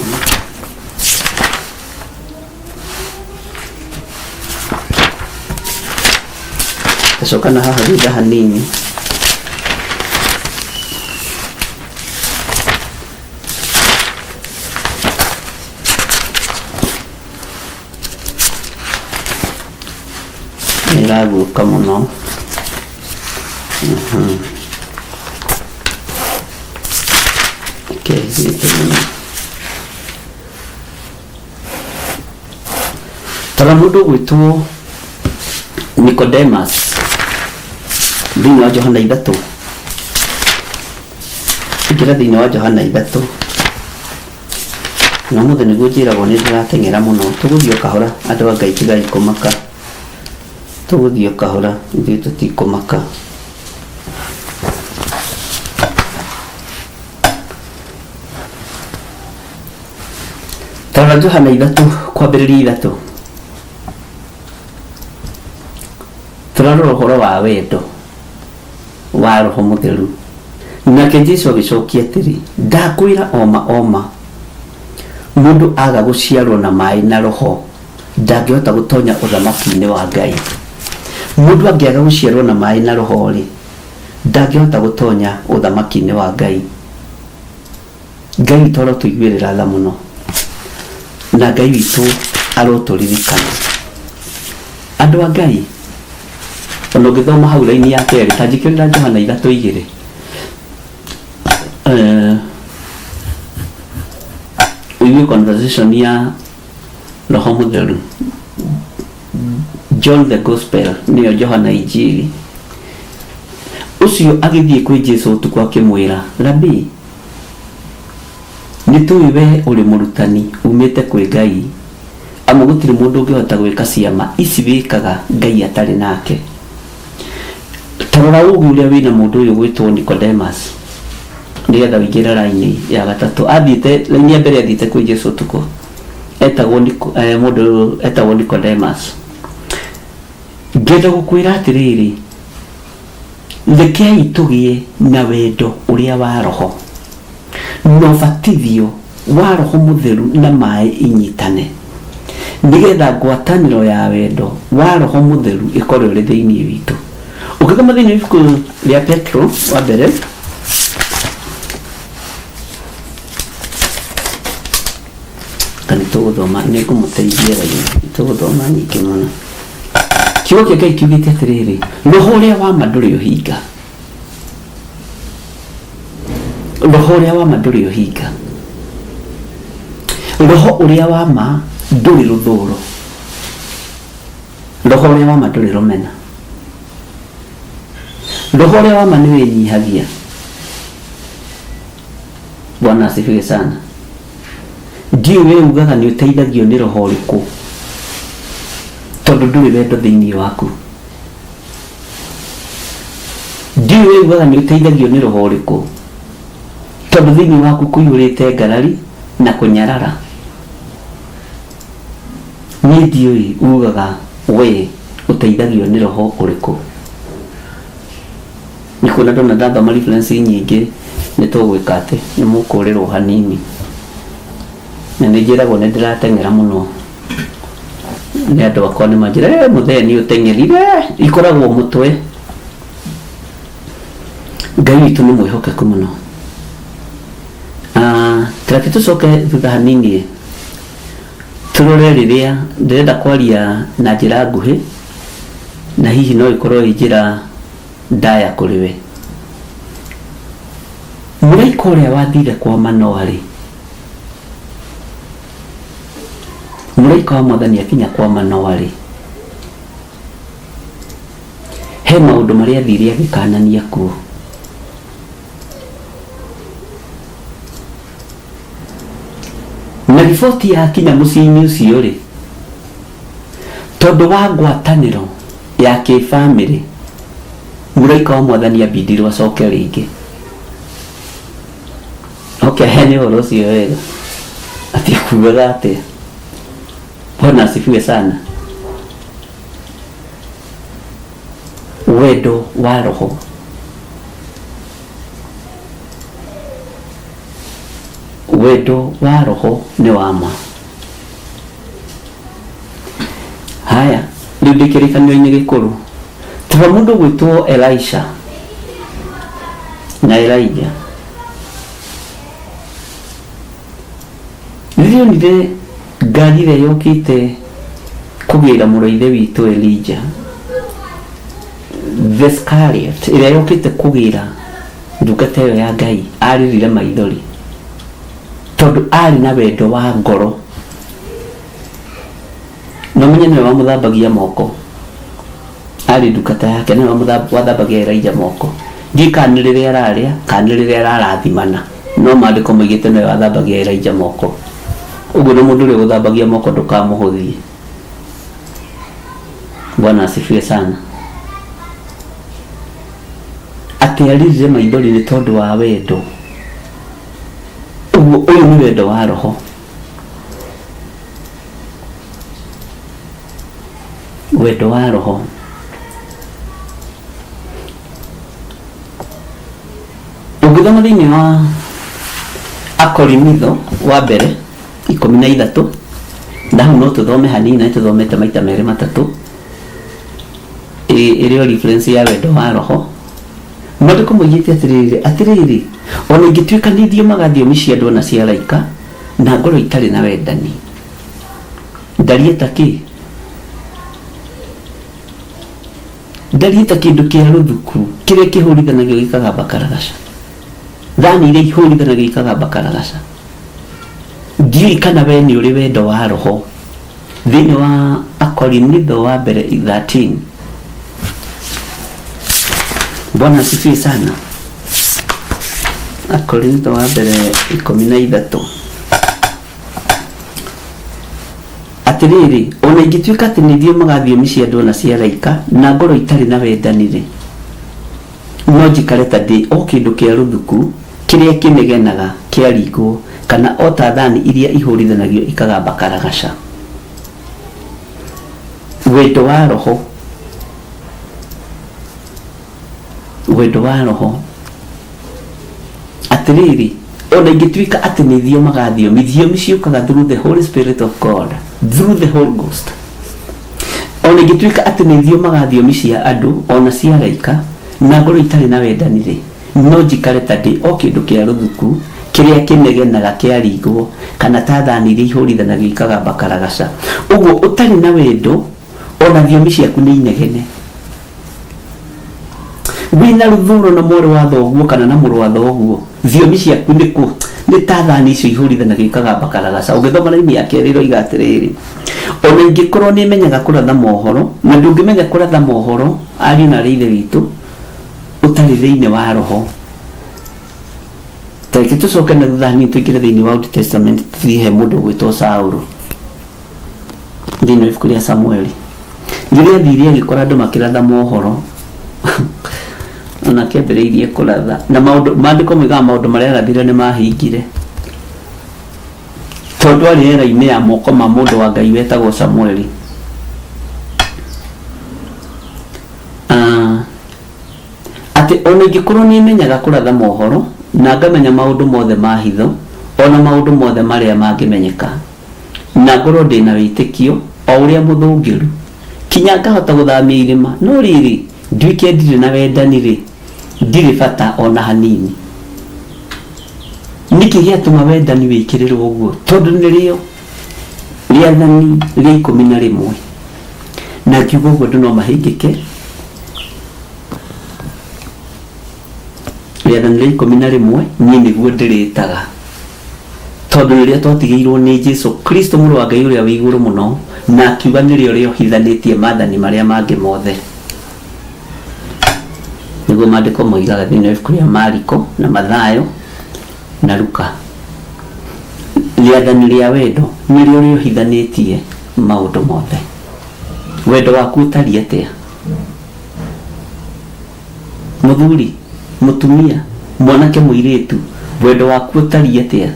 Tacoka na haha thutha hanini. Ĩraguũka mũno. Okay, thiĩte mũno. Tara mũndũ ũgwĩtwo Nicodemus thĩinĩ wa Johana 3. Ingĩra thĩinĩ wa Johana 3. Na ũmũthĩ nĩguo njĩragwo nĩ ndĩrateng'era mũno. Tũgũthiĩ o kahora andũ a Ngai, tigai kũmaka. Tũgũthiĩ o kahora, ithuĩ tũtikũmaka. Tarora Johana 3 kwambĩrĩria 3. Tũrarora ũhoro wa wendo wa Roho Mũtheru. Nake Jesu agĩcokia atĩrĩ, ndakwĩra oma oma, mũndũ aga gũciarwo na maĩ na Roho ndangĩhota gũtonya ũthamaki-inĩ wa Ngai. Mũndũ angĩaga gũciarwo na maĩ na Roho rĩ, ndangĩhota gũtonya ũthamaki-inĩ wa Ngai. Ngai witũ arotũiguĩrĩra tha mũno, na Ngai witũ arotũririkana. Andũ a Ngai, ona ũngĩthoma hau raini ya kerĩ, ta njĩkĩrĩra Johana 3:2. Ũigue conversation ya Roho Mũtheru. John the Gospel, nĩyo Johana Injiri. Ũcio agĩthiĩ kwĩ Jesu ũtukũ akĩmwĩra, Rabii, nĩ tũĩ we ũrĩ mũrutani umĩte kwĩ Ngai, amu gũtirĩ mũndũ ũngĩhota gwĩka ciama ici wĩkaga Ngai atarĩ nake. Ta rora ũũgĩ ũrĩa wĩna mũndũ ũyũ gwĩtwo Nicodemus, nĩgetha ũingĩre raini ya gatatũ. Athiĩte raini ya mbere, athiĩte kwĩ Jesu ũtukũ. Etagwo mũndũ ũyũ etagwo Nicodemus. Ngenda gũkwĩra atĩrĩrĩ, rekei tũgĩe na wendo ũrĩa wa Roho, na ũbatithio wa Roho Mũtheru na maĩ inyitane, nĩgetha ngwatanĩro ya wendo wa Roho Mũtheru ĩkorwo ĩrĩ thĩinĩ witũ. Ũkĩthoma thĩinĩ wa ibuku rĩa Petro wa mbere, kana tũgũthoma, nĩ ngũmũteithia raini, tũgũthoma nyingĩ mũno. Kiugo kĩa Ngai kiugĩte atĩrĩrĩ, roho ũrĩa wa ma ndũrĩ ũhinga. Roho ũrĩa wa ma ndũrĩ ũhinga. Roho ũrĩa wa ma ndũrĩ rũthũũro. Roho ũrĩa wa ma ndũrĩ rũmena. Roho ũrĩa wa ma nĩ wĩnyihagia. Bwana asifiwe sana. Ndiũĩ we ugaga nĩ ũteithagio nĩ roho ũrĩkũ, tondũ ndũrĩ wendo thĩinĩ waku. Ndiũĩ we ugaga nĩ ũteithagio nĩ roho ũrĩkũ, tondũ thĩinĩ waku kũiyũrĩte ngarari na kũnyarara. Niĩ ndiũĩ ugaga we ũteithagio nĩ roho ũrĩkũ. Nĩ kuona ndona ndathoma reference nyingĩ, nĩ tũgwĩka atĩ nĩ mũkũrĩrwo hanini. Na nĩ njĩragwo nĩ ndĩrateng'era mũno nĩ andũ akwa, nĩ manjĩra, mũthee nĩ ũteng'erire. Ikoragwo mũtwe. Ngai witũ nĩ mwĩhokeku mũno. Tareke tũcoke thutha hanini tũrore rĩrĩa ndĩrenda kwaria na njĩra nguhĩ, na hihi no ĩkorwo ĩ njĩra ndaya kũrĩ we. Mũraika ũrĩa wathire kwa Manoa rĩ, mũraika wa Mwathani akinya kwa Manoa rĩ, he maũndũ marĩa athire agĩkanania kuo. Na riboti yakinya mũciĩ-inĩ ũcio rĩ, tondũ wa ngwatanĩro ya kĩbamĩrĩ, mũraika wa Mwathani ambindirwo acoke rĩngĩ. Okay, heane ũhoro ũcio wega. Atĩ akuaga atĩa? Bwana asifiwe sana. Wendo wa Roho. Wendo wa Roho nĩ wa ma. Haya, rĩu ndĩ kĩrĩkanĩro-inĩ gĩkũrũ. Tũra mũndũ gwĩtwo Elisha na Elijah. Rĩrĩa onire ngari ĩrĩa yokĩte kũgĩra mũrũ wa ithe witũ Elijah, The Scarlet ĩrĩa yũkĩte kũgĩra ndungata ĩyo ya Ngai arĩrire maithori tondũ arĩ na wendo wa ngoro na ũmenye nĩwe wamũthambagia moko arĩ ndungata yake nĩwe wathambagia Elijah moko ndiũĩ kana nĩ rĩrĩa ararĩa kana nĩ rĩrĩa ararathimana no maandĩko maigĩte nĩwe wathambagia Elijah moko ũguo na mũndũ ũrĩa ũgũthambagia moko ndũkamũhũthie. Bwana asifiwe sana. Atĩ arĩrire maithori nĩ tondũ wa wendo ũguo ũyũ nĩ wendo wa roho wendo wa roho ũngĩthoma thĩinĩ wa Akorinitho wa mbere 13 na hau no tũthome hanini na nĩtũthomete maita merĩ matatũ ĩrĩ o reference ya wendo wa roho maandĩko moigĩte atĩrĩrĩ atĩrĩrĩ ona ingĩtuĩka nĩ thiomaga thiomi cia andũ ona cia araika na ngorwo itarĩ na wendani ndariĩ ta kĩ ndariĩ ta kĩndũ kĩa rũthuku kĩrĩa kĩhũrithanagio gĩkagamba karagaca thani iria ihũrithanagio ikagamba karagaca ndiũĩ kana we nĩ ũrĩ wendo wa roho thĩinĩ wa Akorinitho wa mbere 13. Bwana asifiwe sana. Akorinitho wa mbere 13 atĩrĩrĩ ona ingĩtuĩka atĩ nĩ thiomaga thiomi cia andũ ona cia araika na ngorwo itarĩ na wendani-rĩ no njikare ta ndĩ o kĩndũ kĩa rũthuku kĩrĩa kĩnegenaga kĩaringwo kana o ta thani iria ihũrithanagio ikagamba karagaca wendo wa roho wendo wa roho atĩrĩrĩ ona ingĩtuĩka atĩ nĩ thiomaga thiomi thiomi ciũkaga through the Holy Spirit of God through the Holy Ghost ona ingĩtuĩka atĩ nĩ thiomaga thiomi cia andũ ona cia araika na ngorwo itarĩ na wendani rĩ no njikare ta ndĩ o kĩndũ kĩa rũthuku kĩrĩa kĩnegenaga kĩaringwo kana ta thani iria ihũrithanagio ikagamba karagaca ũguo ũtarĩ na wendo ona thiomi ciaku nĩ inegene wĩna rũthũro na mwarĩ wa thoguo kana na mũrũ wa thoguo thiomi ciaku nĩ kũ nĩ ta thani icio ihũrithanagio ikagamba karagaca ũngĩthoma raini ya kerĩ ĩroiga atĩrĩrĩ ona ingĩkorwo nĩ menyaga kũratha mohoro na ndũngĩmenya kũratha mohoro ariũ na arĩ ithe witũ ũtarĩ thĩinĩ wa roho tareke tũcoke na thutha hanini tũingĩre thĩinĩ wa Old Testament tũthiĩ he mũndũ ũgwĩtwo Saũlũ thĩinĩ wa ibuku rĩa Samueli rĩrĩa athire agĩkora andũ makĩratha mohoro ona akĩambĩrĩirie kũratha na maũndũ maandĩko moigaga maũndũ marĩa arathire nĩ mahingire tondũ arĩ rĩera-inĩ ya moko ma mũndũ wa Ngai wetagwo Samueli. Atĩ ona ingĩkorwo nĩ menyaga kũratha mohoro na ngamenya maũndũ mothe ma hitho ona maũndũ mothe marĩa mangĩmenyeka na ngorwo ndĩna wĩtĩkio o ũrĩa mũthũngĩru kinya ngahota gũthamia irĩma no rĩrĩ nduĩke ndirĩ na wendani rĩ ndirĩ bata ona hanini. Nĩkĩ gĩatũma wendani wĩkĩrĩrwo ũguo tondũ nĩrĩo rĩathani rĩa 11 na ngiuga ũguo andũ no mahĩngĩke rĩathani rĩa 11 niĩ nĩguo ndĩrĩtaga tondũ rĩrĩa twatigĩirwo nĩ Jesu Kristo mũrũ wa Ngai ũrĩa wĩ igũrũ mũno na akiuga nĩrĩo rĩohithanĩtie maathani marĩa mangĩ mothe nĩguo maandĩko moigaga thĩinĩ wa ibuku rĩa Mariko na Mathayo na Luka rĩathani rĩa wendo nĩrĩo rĩohithanĩtie maũndũ mothe wendo waku ũtariĩ atĩa mũthuri mũtumia mwanake mũirĩtu wendo waku ũtariĩ atĩa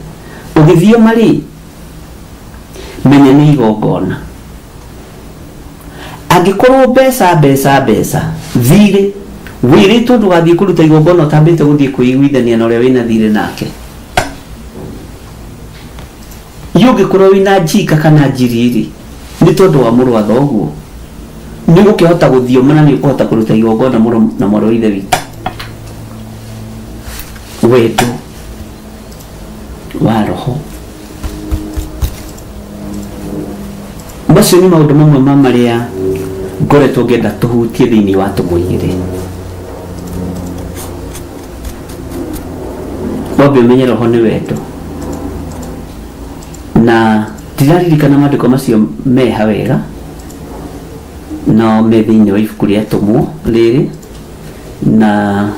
ũgĩthioma rĩ menya nĩ igongona angĩkorwo mbeca mbeca mbeca thirĩ wĩrĩtwo ndũgathiĩ kũruta igongona ũtambĩte gũthiĩ kwĩiguithania na ũrĩa wĩna thirĩ nake ũngĩkorwo wĩna njika kana njiriri nĩ tondũ wa mũrũ wa thoguo nĩ ũgũkĩhota gũthioma na nĩ ũkũhota kũruta igongona mũrũ na mwarĩ wa ithe witũ wendo wa roho macio nĩ maũndũ mamwe ma marĩa Ngoretwo ngĩenda tũhutie thĩinĩ wa tũmwe igĩrĩ. Wambe ũmenye roho nĩ wendo. Na ndiraririkana maandĩko macio meha wega, no me thĩinĩ wa ibuku rĩa Atũmwo rĩrĩ, na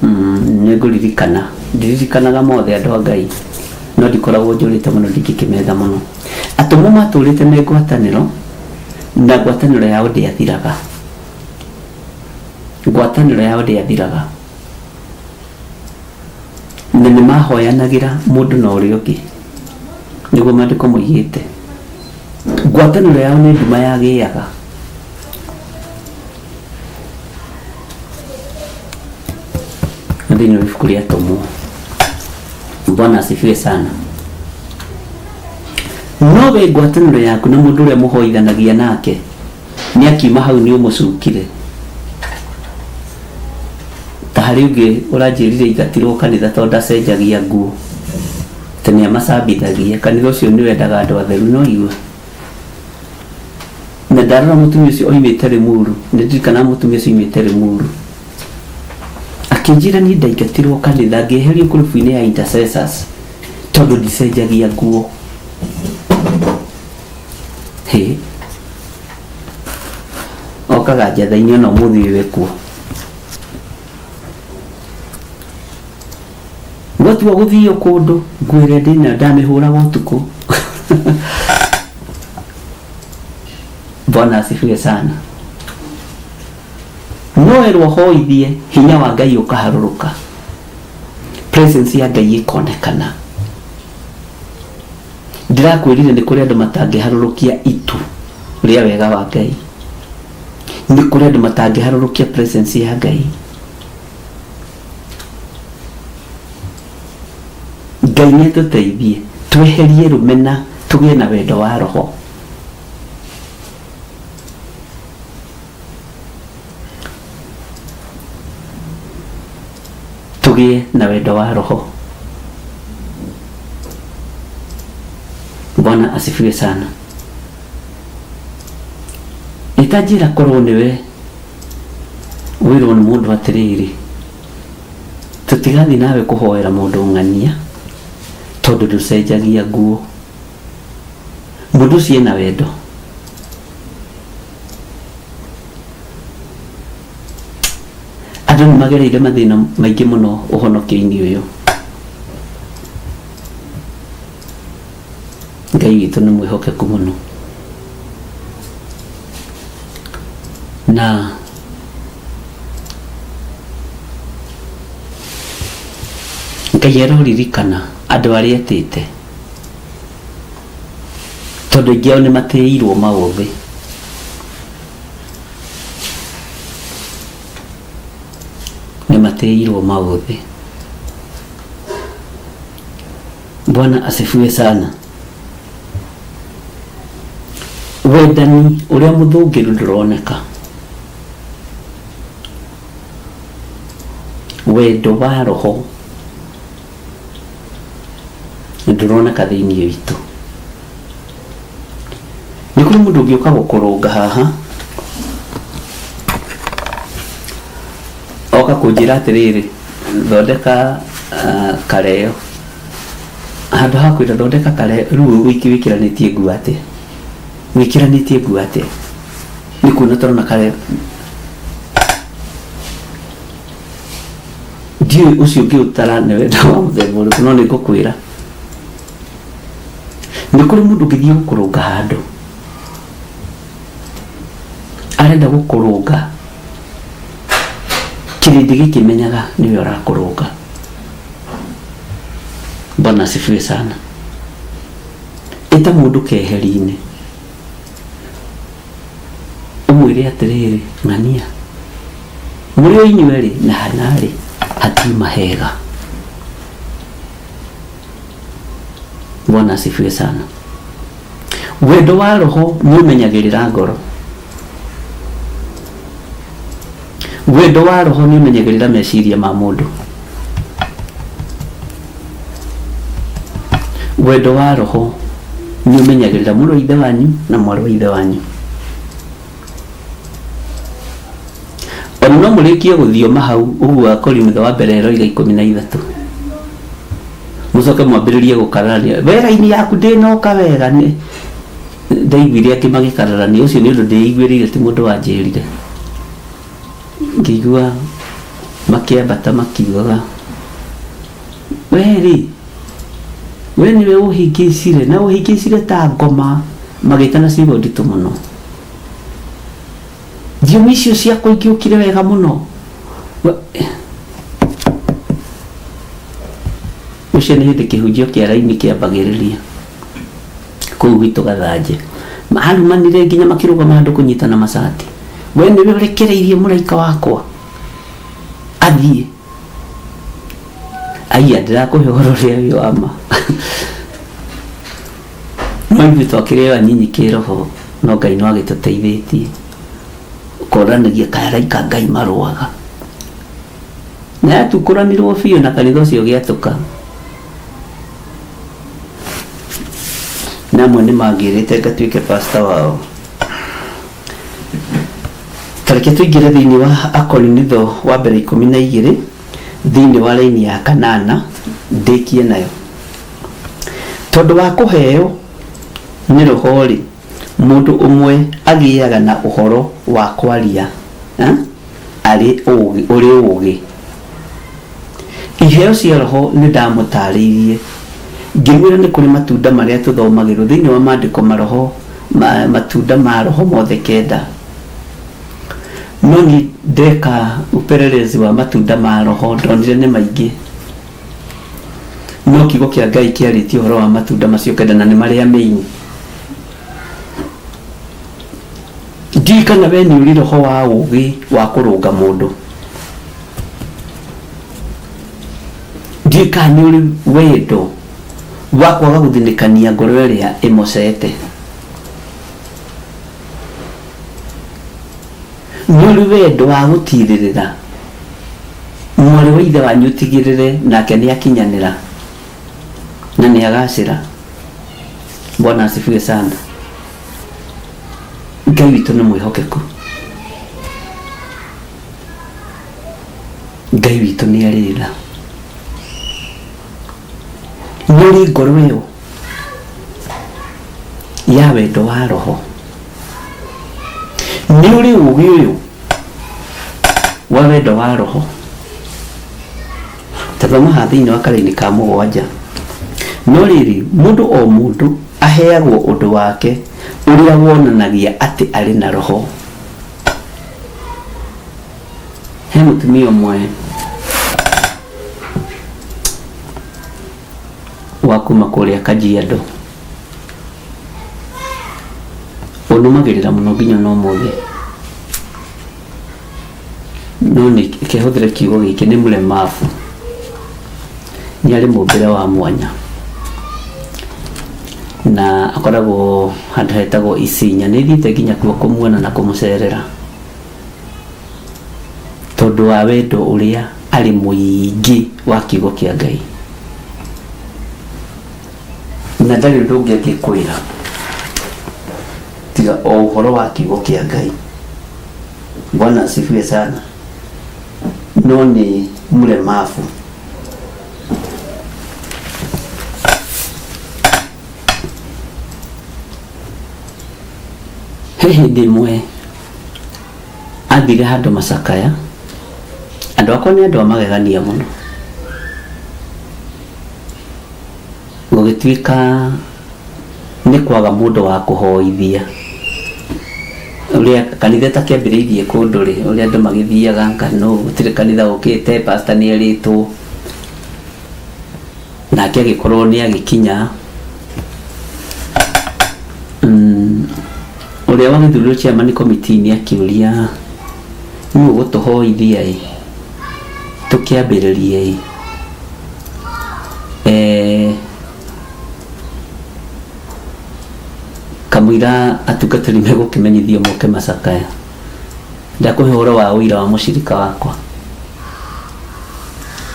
nĩ ngũririkana. Ndiririkanaga mothe andũ a Ngai, no ndikoragwo njũrĩte mũno ndingĩkĩmetha mũno. Atũmwo matũrĩte me ngwatanĩro, na ngwatanĩro yao ndĩathiraga. Ngwatanĩro yao ndĩathiraga. Na nĩ mahoyanagĩra mũndũ na ũrĩa ũngĩ, nĩguo maandĩko moigĩte. Ngwatanĩro yao nĩ nduma yagĩaga. Na thĩinĩ wa ibuku rĩa Atũmwo. Bwana asifiwe sana. No we ngwatanĩro yaku na mũndũ ũrĩa mũhoithanagia nake nĩ akiuma hau nĩ ũmũcukire. Ta harĩ ũngĩ ũranjĩrire ingatirwo kanitha tondũ ndacenjagia nguo, atĩ nĩ amacambithagia. Kanitha ũcio nĩ wendaga andũ atheru, no igua. Na ndarora mũtumia ũcio oimĩte Limuru, nĩ ndirikanaga mũtumia ũcio oimĩte Limuru. Akĩnjĩra niĩ ndaingatirwo kanitha ngĩeherio ngurubu-inĩ ya intercessors tondũ ndicenjagia nguo. Hĩ. Okaga njatha-inĩ ona ũmũthĩ ũyũ ekuo. Gwatua gũthio kũndũ nguo ĩrĩa ndĩnayo ndamĩhũraga ũtukũ. Bwana asifiwe sana. No werwo hoithie hinya wa Ngai ũkaharũrũka, presence ya Ngai ĩkonekana. Ndĩrakwĩrire nĩ kũrĩ andũ matangĩharũrũkia itu rĩa wega wa Ngai, nĩ kũrĩ andũ matangĩharũrũkia presence ya Ngai. Ngai nĩ atũteithie tweherie rũmena, tũgĩe na wendo wa roho. Tũgĩe na wendo wa roho. Bwana asifiwe sana. Ĩtanjĩra korwo nĩwe wĩrwo nĩ mũndũ atĩrĩrĩ, tũtigathiĩ nawe kũhoera mũndũ ng'ania tondũ ndũcenjagia nguo. Mũndũ ũcio ena wendo. Andũ nĩ magereire mathĩna maingĩ mũno ũhonokio-inĩ ũyũ. Ngai witũ nĩ mwĩhokeku mũno. Na Ngai aroririkana andũ arĩa etĩte, tondũ aingĩ ao nĩ matĩirwo maũthĩ. Nĩ matĩirwo maũthĩ. Bwana asifiwe sana. Wendani ũrĩa mũthũngĩru ndũroneka. Wendo wa roho ndũroneka thĩinĩ witũ. Nĩ kũrĩ mũndũ ũngĩũka gũkũrũnga haha, oka kũnjĩra atĩrĩrĩ, thondeka kareo. Handũ ha kwĩra thondeka kareo, rĩu wĩkĩranĩtie nguo atĩa? Wĩkĩranĩtie nguo atĩa? Nĩ kuona tũrona kareo. Ndiũĩ ũcio ũngĩũtara nĩ wendo wa mũthemba ũrĩkũ, no nĩ ngũkwĩra. Nĩ kũrĩ mũndũ ũngĩthiĩ gũkũrũnga handũ, arenda gũkũrũnga, kĩrĩndĩ gĩkĩmenyaga nĩwe ũrakũrũnga. Bwana asifiwe sana. Ĩta mũndũ keheri-inĩ, ũmwĩre atĩrĩrĩ, ng'ania, mũrĩ o inyuerĩ na hana-rĩ, hatiuma hega. Bwana asifiwe sana. Wendo wa roho nĩ ũmenyagĩrĩra ngoro. Wendo wa roho nĩ ũmenyagĩrĩra meciria ma mũndũ. Wendo wa roho nĩ ũmenyagĩrĩra mũrũ wa ithe wanyu na mwarĩ wa ithe wanyu. Tondũ no mũrĩkie gũthioma hau ũguo Akorinitho wa mbere ĩroiga 13, mũcoke mwambĩrĩrie gũkararania, we raini yaku ndĩnoka wega. Nĩ ndaiguire angĩ magĩkararania, ũcio nĩ ũndũ ndĩiguĩrĩire, ti mũndũ wanjĩrire. Ngĩigua makĩambata makiugaga, we rĩ, we nĩwe ũhĩngĩcire na ũhĩngĩcire ta ngoma, magĩtana ciugo nditũ mũno. Thiomi icio ciakwa ingĩũkire wega mũno. Ũcio nĩ hĩndĩ kĩhunjio kĩa raini kĩambagĩrĩria kũu gwitũ Gathanje. Marumanire nginya makĩrũgama handũ kũnyitana macati. We nĩwe ũrekereirie mũraika wakwa athiĩ. Aiya, ndĩrakũhe ũhoro ũrĩa wĩ wa ma. No ithuĩ twakĩrĩ o anyinyi kĩroho, no Ngai no agĩtũteithĩtie. Ũkonanagia kaĩ araika Ngai marũaga. Na yatukũranirwo biũ na kanitha ũcio ũgĩatũka. Na amwe nĩ mangĩrĩte ngatuĩke pastor wao. Tareke tũingĩre thĩinĩ wa Akorinitho wa mbere 12 thĩinĩ wa raini ya kanana ndĩkie nayo. Tondũ wa kũheo nĩ roho-rĩ, mũndũ ũmwe agĩaga na ũhoro wa kwaria arĩ ũũgĩ, ũrĩ ũũgĩ. Iheo cia roho nĩ ndamũtaarĩirie, ngĩmwĩra nĩ kũrĩ matunda marĩa tũthomagĩrwo thĩinĩ wa maandĩko maroho, matunda ma roho mothe kenda. No niĩ ndeka upelelezi wa matunda ma roho ndonire nĩ maingĩ. No kiugo kĩa Ngai kĩarĩtie ũhoro wa matunda macio kenda na nĩ marĩa main. Ndiũĩ kana we nĩ ũrĩ roho wa ũũgĩ wa kũrũnga mũndũ. Ndiũĩ kana nĩ ũrĩ wendo wa kwaga gũthinĩkania ngoro ĩrĩa ĩmocete. Nĩ ũrĩ wendo wa gũtirĩrĩra mwarĩ wa ithe wanyu, ũtigĩrĩre nake nĩ akinyanĩra na nĩ agacĩra. Bwana asifiwe sana. Ngai witũ nĩ mwĩhokeku. Ngai witũ nĩ arĩ tha. Nĩ ũrĩ ngoro ĩyo ya wendo wa roho. Nĩ ũrĩ ũũgĩ ũyũ wa wendo wa roho. Tathoma haha thĩinĩ wa karaini ka 7. No rĩrĩ, mũndũ o mũndũ aheagwo ũndũ wake ũrĩa wonanagia atĩ arĩ na roho. He mũtumia ũmwe wa kuma kũrĩa Kajiado ũnũmagĩrĩra mũno nginya na ũmũthĩ, no nĩ kĩhũthĩre kiugo gĩkĩ, nĩ mlemavu, nĩ arĩ mũmbĩre wa mwanya na akoragwo handũ hetagwo Isinya. Nĩ thiĩte nginya kuo kũmuona na kũmũcerera tondũ wa wendo ũrĩa arĩ mũingĩ wa kiugo kĩa Ngai, na ndarĩ ũndũ ũngĩ angĩkwĩra tiga o ũhoro wa kiugo kĩa Ngai. Bwana asifiwe sana. No nĩ mlemavu. He hĩndĩ ĩmwe athire handũ macakaya, andũ akwa nĩ andũ a magegania mũno, gũgĩtuĩka nĩ kwaga mũndũ wa kũhoithia. Ũrĩa kanitha ĩtakĩambĩrĩirie kũndũ rĩ, ũrĩa andũ magĩthiaga kana gũtirĩ kanitha ũkĩte, pastor nĩ erĩtwo, nake agĩkorwo nĩ agĩkinya. Ũrĩa wagĩthurirwo chairman committee nĩ akĩũria, nũ ũgũtũhoithia ĩ tũkĩambĩrĩrie ĩ? Kamũira atungatĩri megũkĩmenyithio moke macakaya. Ndakũhe ũhoro wa ũira wa mũcirika wakwa,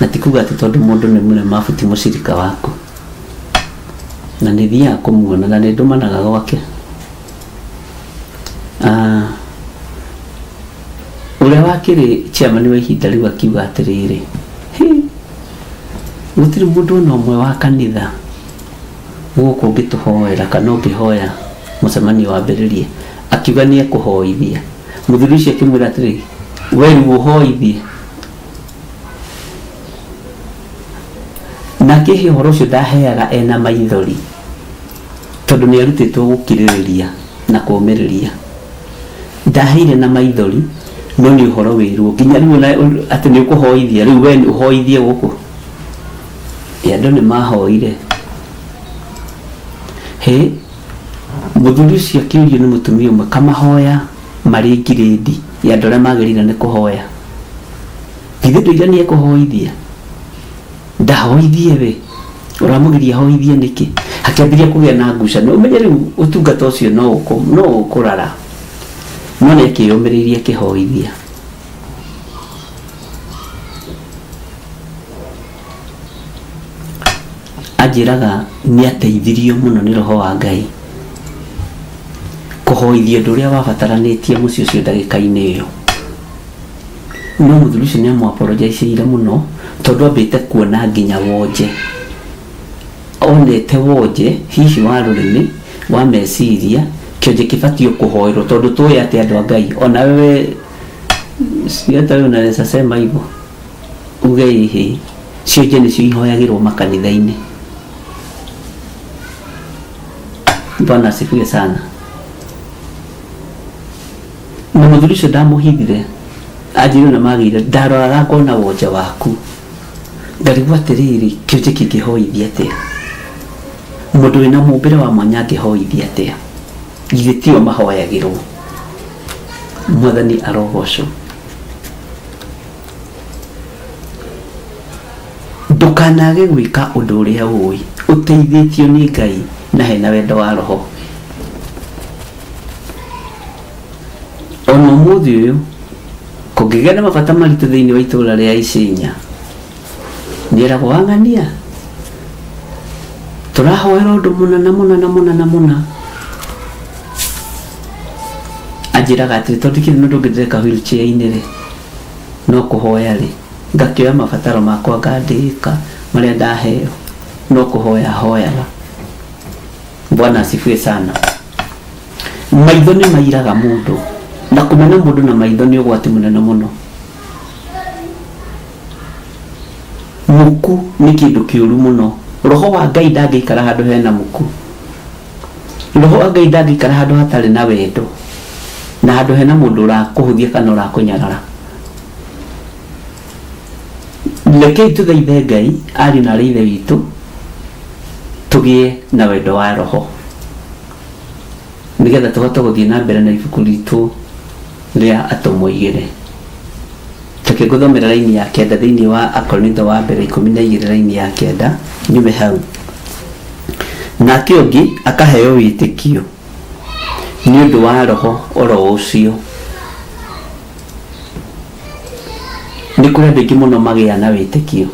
na ti kuga atĩ tondũ mũndũ nĩ mũlemavu ti mũcirika waku. Na nĩ thiaga kũmuona na nĩ ndũmanaga gwake. Ũrĩa wakĩrĩ chairman wa ihinda rĩu akiuga atĩrĩrĩ, "Hĩ, gũtirĩ mũndũ ona ũmwe wa kanitha gũkũ ũngĩtũhoera kana ũngĩhoya mũcemanio wambĩrĩrie." Akiuga nĩ ekũhoithia. Mũthuri ũcio akĩmwĩra atĩrĩ, we rĩu ũhoithie. Na akĩhe ũhoro ũcio ndaheaga ena maithori, tondũ nĩ arutĩtwo gũkirĩrĩria na kũũmĩrĩria. Ndaheire na maithori, no nĩ ũhoro wĩruo nginya rĩu ona atĩ nĩ ũkũhoithia rĩu we ũhoithie gũkũ. Ĩ, andũ nĩ mahoire. Hĩ, mũthuri ũcio akĩũrio nĩ mũtumia ũmwe kamahoya marĩ ngirĩndi ya andũ arĩa magĩrĩire nĩ kũhoya. Githĩ ndũira nĩ ekũhoithia? Ndahoithie we. Ũramũgiria ahoithie nĩkĩ? Hakĩambĩrĩria kũgĩa na ngucanio. Ũmenye rĩu ũtungata ũcio no ũkũrara. No nĩ akĩyũmĩrĩirie akĩhoithia. Anjĩraga nĩ ateithirio mũno nĩ roho wa Ngai kũhoithia ũndũ ũrĩa wabataranĩtie mũciĩ ũcio ndagĩka-inĩ ĩyo. No mũthuri ũcio nĩ amũ-apologizĩire mũno tondũ ambĩte kuona nginya wonje. Onete wonje hihi wa rũrĩmĩ, wa meciria, kĩonje kĩbatiĩ kũhoerwo tondũ tũĩ atĩ andũ a Ngai ona wewe si hata wewe unaweza sema hivyo uge ĩhĩ cionje nĩcio ihoyagĩrwo makanitha-inĩ. Bwana asifiwe sana. Na mũthuri ũcio ndamũhithire anjĩrire na magĩire ndaroraga ngona wonje waku ngarigwo atĩrĩrĩ kĩonje kĩngĩhoithia atĩa mũndũ wĩna mũmbĩre wa mwanya angĩhoithia atĩa githĩ tio mahoyagĩrwo. Mwathani arogocwo. Ndũkanage gwĩka ũndũ ũrĩa ũĩ ũteithĩtio nĩ Ngai na hena wendo wa roho. Ona ũmũthĩ ũyũ kũngĩgĩa na mabata maritũ thĩinĩ wa itũũra rĩa Isinya, nĩeragwo wang'ania tũrahoera ũndũ mũna na mũna na mũna na mũna. Anjĩraga atĩrĩ tondũ ndikĩrĩ na ũndũ ũngĩ ndĩreka wheelchair-inĩ rĩ, no kũhoya rĩ, ngakĩoya mabataro makwa ngandĩka marĩa ndaheo, no kũhoya hoyaga. Bwana asifiwe sana. Maitho nĩ mairaga mũndũ, na kũmena mũndũ na maitho nĩ ũgwati mũnene mũno. Muku nĩ kĩndũ kĩũru mũno. Roho wa Ngai ndangĩikara handũ hena muku. Roho wa Ngai ndangĩikara handũ hatarĩ na wendo, na handũ hena mũndũ ũrakũhũthia kana ũrakũnyarara. Rekei tũthaithe Ngai ariũ na arĩ ithe witũ tũgĩe na wendo wa roho nĩgetha tũhote gũthiĩ na mbere na ibuku ritũ rĩa atũmwo igĩrĩ. Reke ngũthomere raini ya kenda thĩinĩ wa Akorintho wa mbere 12 raini ya kenda nyume hau. Nake ũngĩ akaheo wĩtĩkio nĩ ũndũ wa roho oro ũcio. Nĩ kũrĩ andũ aingĩ mũno magĩa na wĩtĩkio.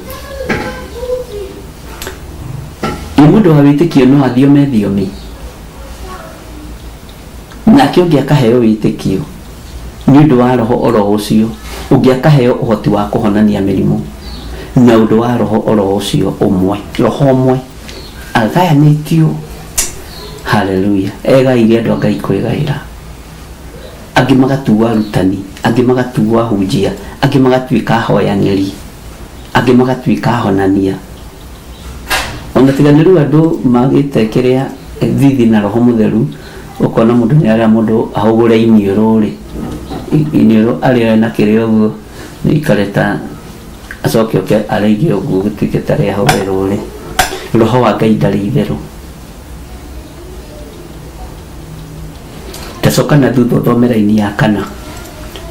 Ĩ mũndũ wa wĩtĩkio no athiome thiomi? Nake ũngĩ akaheo wĩtĩkio nĩ ũndũ wa roho oro ũcio, ũngĩ akaheo ũhoti wa kũhonania mĩrimũ na ũndũ wa roho oro ũcio ũmwe. Roho ũmwe agayanĩtio. Haleluya. Egaire andũ a Ngai kwĩgaĩra. Angĩ magatuo arutani, angĩ magatuo ahunjia, angĩ magatuĩka ahoyanĩri, angĩ magatuĩka ahonania. Ona tiga nĩ rĩu andũ magĩte kĩrĩa thithi na roho mũtheru, ũkona mũndũ nĩ arĩa mũndũ ahũgũre iniũrũ rĩ, iniũrũ arĩoe na kĩrĩa ũguo rĩikare ta acoke oke arĩige ũguo gũtuĩke ta rĩahoerwo rĩ. Roho wa Ngai ndarĩ itherũ. Tacoka na thutha ũthome raini ya kana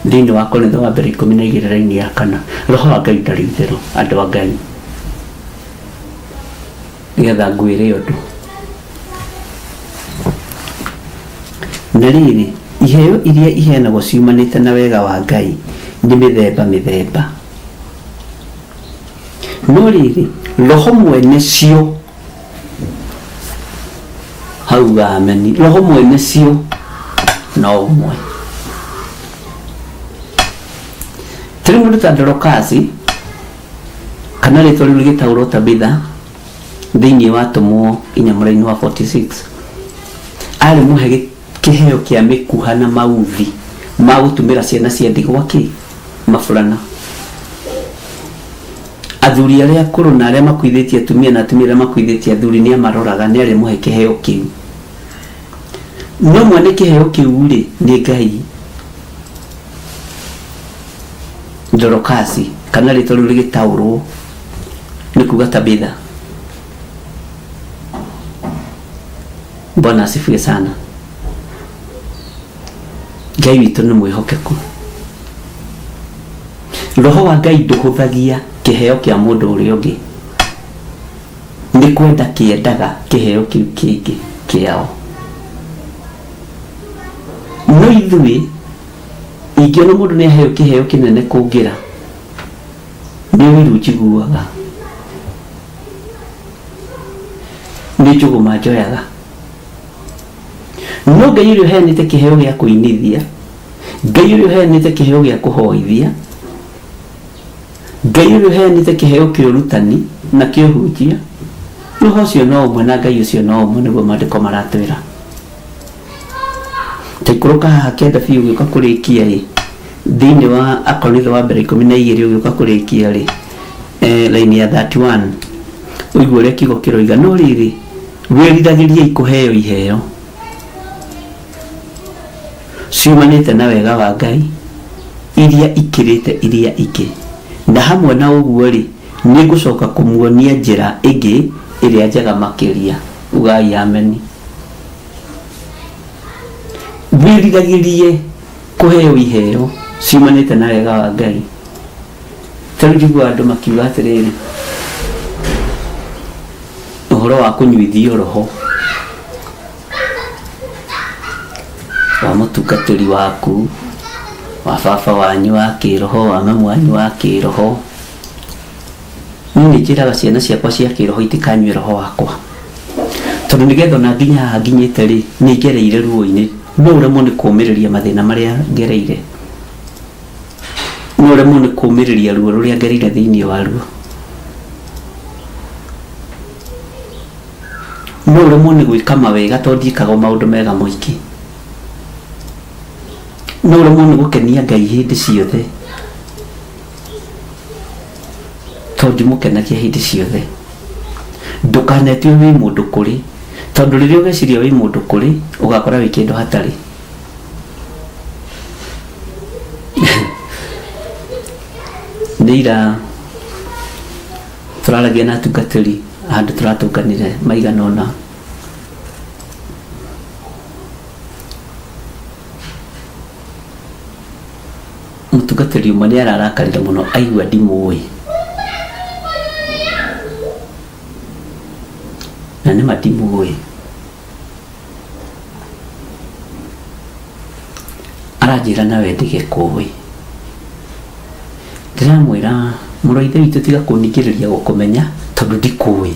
thĩinĩ wa Korintho wa mbere 12 raini ya kana. Roho wa Ngai ndarĩ itherũ, andũ a Ngai, nĩgetha ngwĩre ũndũ. Na rĩrĩ, iheo iria iheanagwo ciumanĩte na wega wa Ngai nĩ mĩthemba mĩthemba, no rĩrĩ, roho mwene cio hau ameni, roho mwene cio no ũmwe. Tũrĩ mũndũ ta Dorokasi kana rĩtwa rĩu rĩgĩtaũrwo Tabitha thĩinĩ wa Atũmwo inya mũraini wa 46 arĩ mũhe kĩheo kĩa mĩkuha na mauthi ma gũtumĩra ciana cia ndigwa kĩ maburana. Athuri arĩa akũrũ na arĩa makuithĩtie atumia na atumia arĩa makuithĩtie athuri nĩ amaroraga, nĩ arĩ mũhe kĩheo kĩu. No mwene kĩheo kĩu rĩ nĩ Ngai. Dorokasi kana rĩtwa rĩu rĩgĩtaũrwo nĩ kuga Tabitha. Bwana asifiwe sana. Ngai witũ nĩ mwĩhokeku. Roho wa Ngai ndũhũthagia kĩheo kĩa mũndũ ũrĩa ũngĩ, nĩ kwenda kĩendaga kĩheo kĩu kĩngĩ kĩao. No ithuĩ ingĩona mũndũ nĩ aheo kĩheo kĩnene kũngĩra, nĩ ũiru njiguaga, nĩ njũgũma njoyaga. No Ngai ũrĩa ũheanĩte kĩheo gĩa kũinithia, Ngai ũrĩa ũheanĩte kĩheo gĩa kũhoithia, Ngai ũrĩa ũheanĩte kĩheo kĩa ũrutani na kĩa ũhunjia, roho ũcio no ũmwe na Ngai ũcio no ũmwe, nĩguo maandĩko maratwĩra. Taikũrũka haha kĩanda biũ ũgĩũka kũrĩkia ĩ, thĩinĩ wa Akorintho wa mbere 12 ũgĩũka kũrĩkia rĩ, line ya 31 ũigue ũrĩa kiugo kĩroiga. No rĩrĩ, wĩriragĩriei kũheo iheo ciumanĩte na wega wa Ngai iria ikĩrĩte iria ingĩ, na hamwe na ũguo rĩ, nĩngũcoka kũmuonia njĩra ĩngĩ ĩrĩa njega makĩria. Ugai ameni. Wĩriragĩrie kũheo iheo ciumanĩte na wega wa Ngai. Ta rĩu njiguaga andũ makiuga atĩrĩrĩ, ũhoro wa kũnyuithio roho wa mũtungatĩri waku, wa baba wanyu wa kĩroho, wa mamu wanyu wa kĩroho. Niĩ nĩ njĩraga ciana ciakwa cia kĩroho itikanyue roho wakwa, tondũ nĩgetha ona nginya haha nginyĩte rĩ, nĩ ngereire ruo-inĩ. No ũremwo nĩ kũũmĩrĩria mathĩna marĩa ngereire, no ũremwo nĩ kũũmĩrĩria ruo rũrĩa ngereire thĩinĩ wa ruo, no ũremwo nĩ gwĩka mawega tondũ ndiĩkaga maũndũ mega mũingĩ, no ũremwo nĩ gũkenia Ngai hĩndĩ ciothe tondũ ndimũkenagia hĩndĩ ciothe. Ndũkanetue wĩ mũndũ kũrĩ, tondũ rĩrĩa ũgeciria wĩ mũndũ kũrĩ, ũgakora wĩ kĩndũ hatarĩ. Nĩ ira tũraragia na atungatĩri handũ tũratũnganire maigana ũna. Mũtungatĩri ũmwe nĩ ararakarire mũno aigua ndimũĩ. Na nĩma ndimũĩ. Aranjĩra nawe ndigĩkũĩ. Ndĩramwĩra mũrũ wa ithe witũ tiga kũningĩrĩria gũkũmenya tondũ ndikũĩ.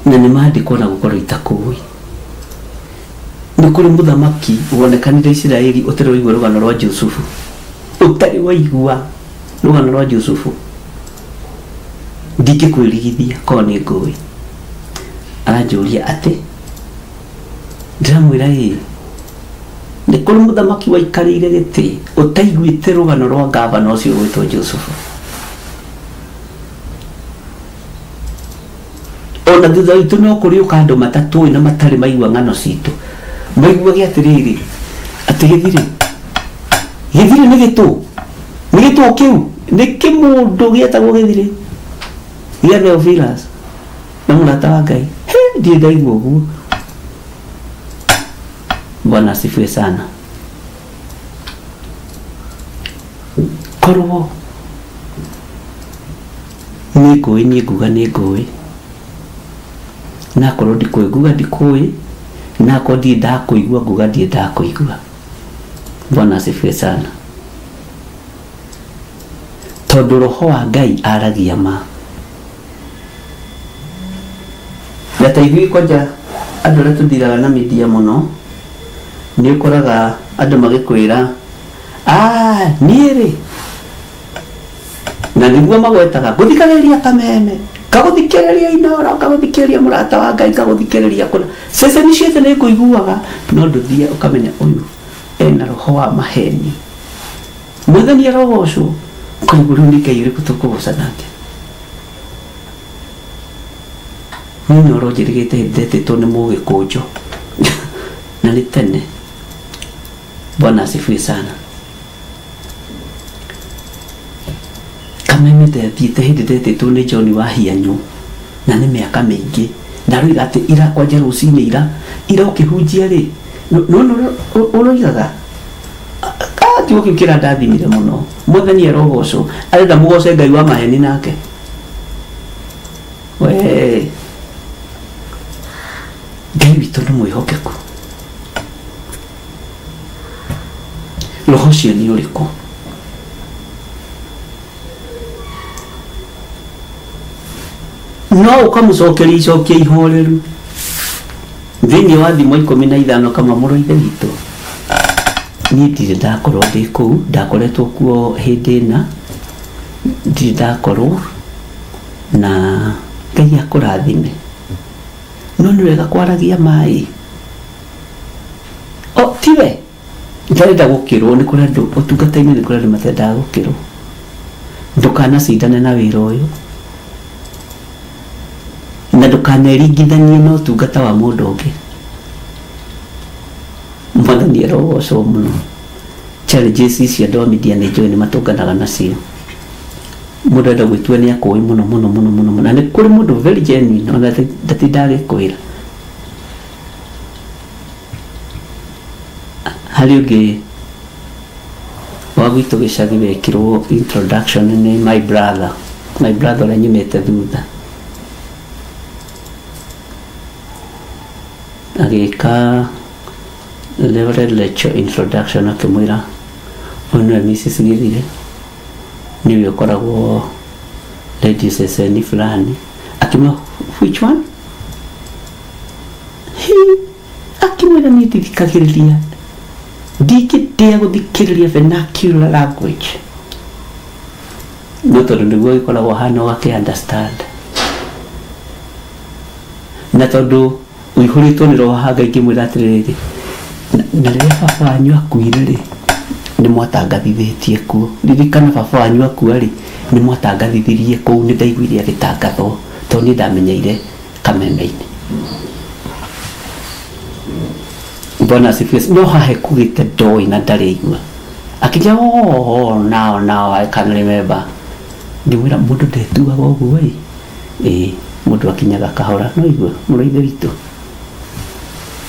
Na nĩ maandĩko na gũkorwo itakũĩ. Nĩ kũrĩ mũthamaki wonekanire Isiraeli ũtarĩ waigua rũgano rwa Jusufu. Ũtarĩ waigua rũgano rwa Jusufu. Ndingĩkwĩrigithia korwo nĩ ngũĩ. Aranjũria atĩ ndĩramwĩra ĩ, nĩ kũrĩ mũthamaki waikarĩire gĩtĩ ũtaiguĩte rũgano rwa gavana ũcio ũgwĩtwo Jusufu. Ona thutha witũ no kũrĩũka andũ matatũĩ na matarĩ maigua ng'ano citũ, maiguage atĩrĩrĩ, atĩ gĩthirĩ gĩthirĩ nĩ gĩtũ, nĩ gĩtũ kĩu nĩ kĩmũndũ gĩetagwo gĩthirĩ gĩa Theophilus na mũrata wa Ngai. He, ndirĩ ndaigua ũguo. Bwana asifiwe sana. Korwo nĩ ngũĩ, niĩ nguga nĩ ngũĩ, na akorwo ndikũĩ nguga ndikũĩ, na akorwo ndirĩ ndakũigua nguga ndirĩ ndakũigua. Bwana asifiwe sana. Tondũ roho wa Ngai aragia ma. Na ta ithuĩ kwanja andũ arĩa tũthiraga na media mũno, nĩ ũkoraga Andũ magĩkwĩra, "Ah, niĩ rĩ." Na nĩguo magwetaga ngũthikagĩrĩria Kameme, ngagũthikĩrĩria Inooro, ngagũthikĩrĩria Mũrata wa Ngai, ngagũthikĩrĩria kũna. Ceceni ciothe nĩ ngũiguaga, no ndũthiaga ũkamenya ũyũ ena roho wa maheni. Mwathani arogocwo. Ũkaigua rĩu nĩ Ngai ũrĩkũ tũkũgoca nake? Niĩ Inooro njĩrĩgĩte hĩndĩ ndetĩtwo nĩ Mũgĩkũnjũ na nĩ tene. Bwana asifiwe sana. Kameme ndathiĩte hĩndĩ ndetĩtwo nĩ John wa Hianyũ na nĩ mĩaka mĩingĩ na aroiga atĩ ira kwanja rũcinĩ ira ira ũkĩhunjia rĩ nĩwona ũrĩa ũroigaga. Ah, kiugo kĩu kĩrandathimire mũno. Mwathani arogocwo. Arenda mũgoce Ngai wa maheni nake. We Ngai witũ nĩ mwĩhokeku. Roho ũcio nĩ ũrĩkũ? No ũkamũcokeria icokia ihoreru thĩinĩ wa Thimo 15 kama mũrũ ithe witũ. Niĩ ndirĩ ndakorwo ndĩ kũu, ndakoretwo kuo hĩndĩ ĩna, ndirĩ ndakorwo na Ngai akũrathime. No nĩ wega kwaragia maĩ. O tiwe ndarenda gũkĩrwo, nĩ kũrĩ andũ ũtungata-inĩ, nĩ kũrĩ andũ matendaga gũkĩrwo. Ndũkanacindane na wĩra ũyũ na ndũkaneringithanie na ũtungata wa mũndũ ũngĩ. Mwathani arogocwo mũno. Challenges ici andũ a media nĩ njũĩ nĩ matũnganaga nacio. Mũndũ arenda gwĩtua nĩ akũĩ mũno mũno mũno mũno mũno, na nĩ kũrĩ mũndũ very genuine ona ndatindaga agĩkwĩra. Harĩ ũngĩ wa gwitũ gĩcagi wekirwo introduction nĩ my brother, my brother ũrĩa nyumĩte thutha, agĩka Reverend Rachel introduction akĩmwĩra ũyũ nĩwe Mrs. Githire, nĩwe ũkoragwo radio ceceni fulani. Akĩmwĩra, "Which one?" Hi, akĩmwĩra niĩ ndithikagĩrĩria, ndingĩtĩa gũthikĩrĩria vernacular language, no tondũ nĩguo gĩkoragwo hana ũgakĩ understand, na tondũ ũihũrĩtwo nĩ roho wa Ngai, ngĩmwĩra atĩrĩrĩ, na rĩrĩa baba wanyu akuire rĩ, nĩ mwatangathithĩtie kuo. Ririkana baba wanyu akua rĩ, nĩ mwatangathithirie kũu, nĩ ndaiguire agĩtangathwo, tondũ niĩ ndamenyeire Kameme-inĩ. Bwana asifiwe. No haha ekugĩte ndoĩ na ndarĩigua. Akĩnjĩra, "Oh, now I can remember." Ngĩmwĩra mũndũ ndetuaga ũguo ĩ. Ĩĩ, mũndũ akinyaga kahora, no igua mũrũ ithe witũ.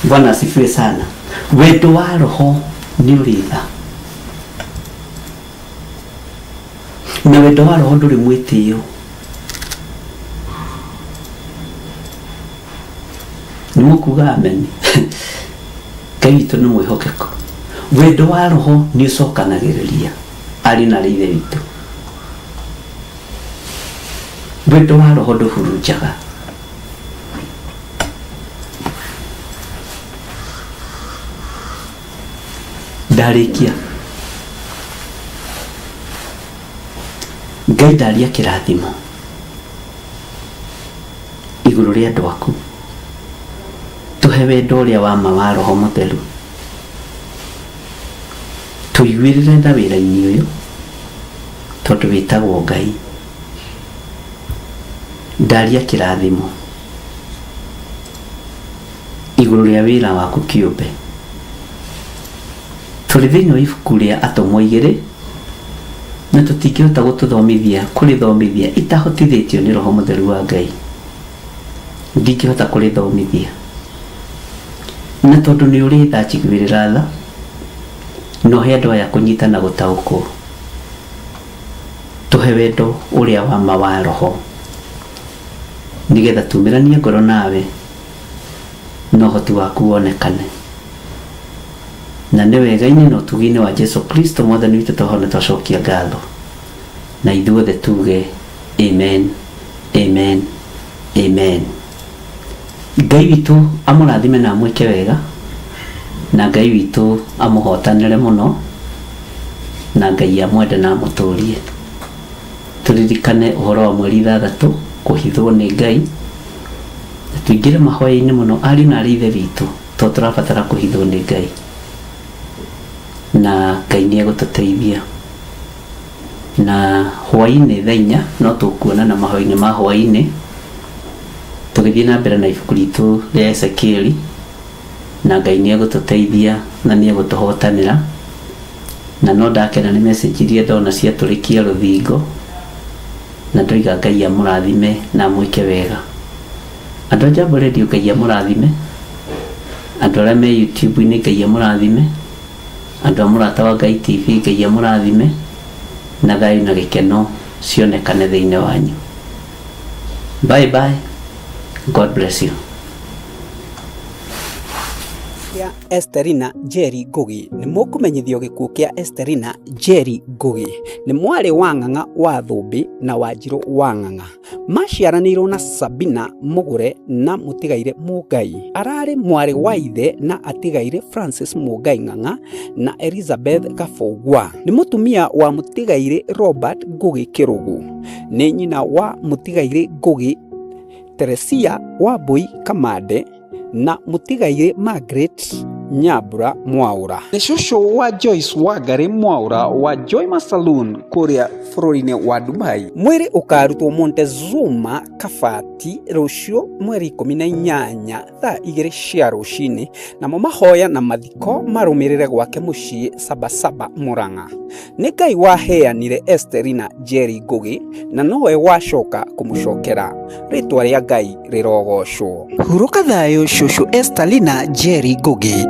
Bwana asifiwe sana. Wendo wa roho nĩ ũrĩ tha. Na wendo wa roho ndũrĩ mwĩtĩo. Nĩ mũkuga amen. Ngai witũ nĩ mwĩhokeku. Wendo wa roho nĩ ũcokanagĩrĩria arĩ na arĩ ithe witũ. Wendo wa roho ndũhurunjaga. Ndarĩkia, Ngai ndaria kĩrathimo igũrũ rĩa andũ aku. Tũhe wendo ũrĩa wa ma wa Roho Mũtheru. Tũiguĩrĩre tha wĩra-inĩ ũyũ tondũ wĩtagwo Ngai. Ndaria kĩrathimo igũrũ rĩa wĩra waku kĩũmbe. Tũrĩ thĩinĩ wa ibuku rĩa Atũmwo 2, na tũtingĩhota gũtũthomithia, kũrĩthomithia itahotithĩtio nĩ Roho Mũtheru wa Ngai. Ndingĩhota kũrĩthomithia. Na tondũ nĩ ũrĩ tha, njiguĩrĩra tha, na ũhe andũ aya kũnyita na gũtaũkwo. Tũhe wendo ũrĩa wa ma wa Roho, nĩgetha tumĩranie ngoro nawe, na ũhoti waku wonekane. Na nĩ wega-inĩ na ũtugi-inĩ wa Jesu Kristo Mwathani witũ twahona twacokia ngatho. Na ithuothe tuge amen, amen, amen. Ngai witũ amũrathime na amwĩke wega. Na Ngai witũ amũhotanĩre mũno, na Ngai amwende na amũtũrie. Tũririkane ũhoro wa mweri 6 kũhithwo nĩ Ngai, na tũingĩre mahoya-inĩ mũno ariũ na arĩ ithe witũ, tondũ tũrabatara kũhithwo nĩ Ngai, na Ngai nĩ egũtũteithia. Na hwaĩ-inĩ thaa 4 no tũkuonana mahoya-inĩ ma hwaĩ-inĩ, tũgĩthiĩ na mbere na ibuku ritũ rĩa Ezekieli, na Ngai nĩ egũtũteithia na nĩ egũtũhotanĩra. Na no ndakena nĩ message iria ndona ciatũrĩkia rũthingo, na ndoiga Ngai amũrathime na amwĩke wega. Andũ a Jambo Radio Ngai amũrathime, andũ arĩa me YouTube-inĩ Ngai amũrathime, andũ a Mũrata wa Ngai TV Ngai amũrathime, na thayũ na gĩkeno cionekane thĩinĩ wanyu. Bye bye, God bless you. Kĩa Esterina Njeri Ngugi. Nĩ mũkũmenyithio gĩkuũ kĩa Esterina Njeri Ngugi. Nĩ mwarĩ wa Ng'ang'a wa Thũmbĩ na Wanjirũ wa Ng'ang'a. Maciaranĩirwo na Sabina Mũgũre na mũtigaire Mũngai. Ararĩ mwarĩ wa ithe na atigaire Francis Mũngai Ng'ang'a na Elizabeth Gabũgua. Nĩ mũtumia wa mũtigaire Robert Ngugi Kĩrũgũ. Nĩ nyina wa mũtigaire Ngugi Teresia Wambui Kamande na mũtigairĩ Margaret Nyambura Mwaũra. Nĩ cũcũ wa Joyce Wangarĩ Mwaũra wa Joyma Saloon kũrĩa bũrũri-inĩ wa Dubai. Mwĩrĩ ũkarutwo Montezuma Kabati rũciũ mweri 18 thaa 2 cia rũcinĩ, namo mahoya na mathiko marũmĩrĩre gwake mũciĩ Sabasaba Murang'a. Nĩ Ngai waheanire Esterina Njeri Ngugi na nowe wacoka kũmũcokera. Rĩtwa rĩa Ngai rĩrogocwo. Hurũka thayũ cũcũ Estalina Njeri Ngugi.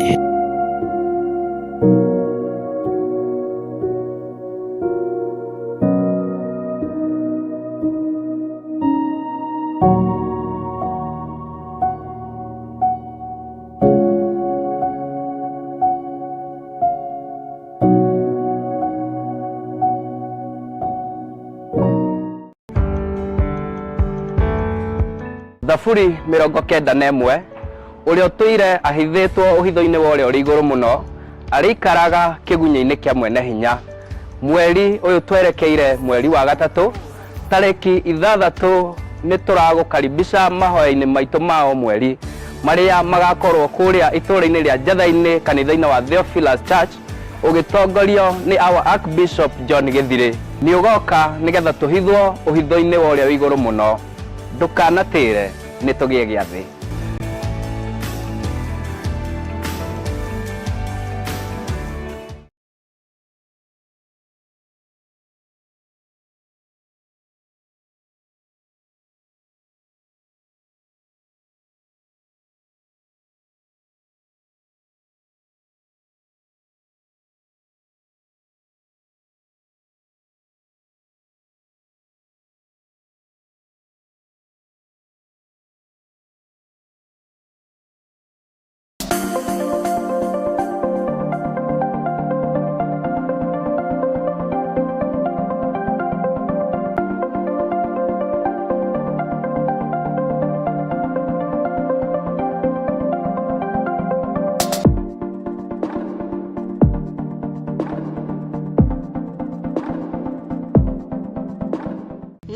Thaburi 91, ũrĩa ũtũire ahithĩtwo ũhitho-inĩ wa ũrĩa ũrĩ igũrũ mũno, arĩikaraga kĩgunyĩ-inĩ kĩa mwene hinya. Mweri ũyũ twerekeire mweri wa 3, tarĩki 6 nĩ tũragũkaribisha mahoya-inĩ maitũ ma o mweri, marĩa magakorwo kũrĩa itũũra-inĩ rĩa Njatha-inĩ kanitha-inĩ wa Theophilus Church, ũgĩtongorio nĩ our Archbishop John Gĩthirĩ. Nĩ ũgoka nĩgetha tũhithwo ũhitho-inĩ wa ũrĩa wĩ igũrũ mũno. Ndũkanatĩre, nĩ tũgĩe gĩathĩ.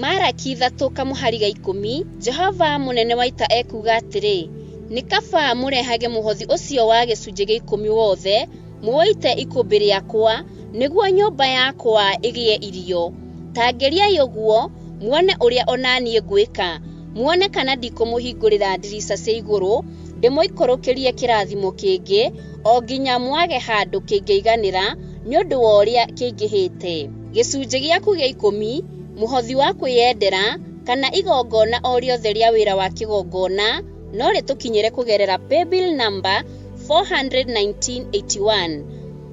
Maraki 3 kamũhari ga 10, Jehova mũnene wa ita ekuuga atĩrĩ, nĩ kaba mũrehage mũhothi ũcio wa gĩcunjĩ gĩa 10 wothe, mũũite ikũmbĩ rĩakwa, nĩguo nyũmba yakwa ĩgĩe irio. Ta ngeriai ũguo, muone ũrĩa o na niĩ ngwĩka, muone kana ndikũmũhingũrĩra ndirica cia igũrũ, ndĩmũikũrũkĩrie kĩrathimo kĩngĩ, o nginya mwage handũ kĩngĩiganĩra nĩ ũndũ wa ũrĩa kĩingĩhĩte. Gĩcunjĩ gĩaku gĩa 10, mũhothi wa kwĩyendera, kana igongona o rĩothe rĩa wĩra wa kĩgongona, no rĩtũkinyĩre kũgerera paybill number 41981.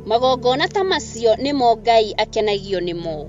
Magongona ta macio nĩmo Ngai akenagio nĩmo.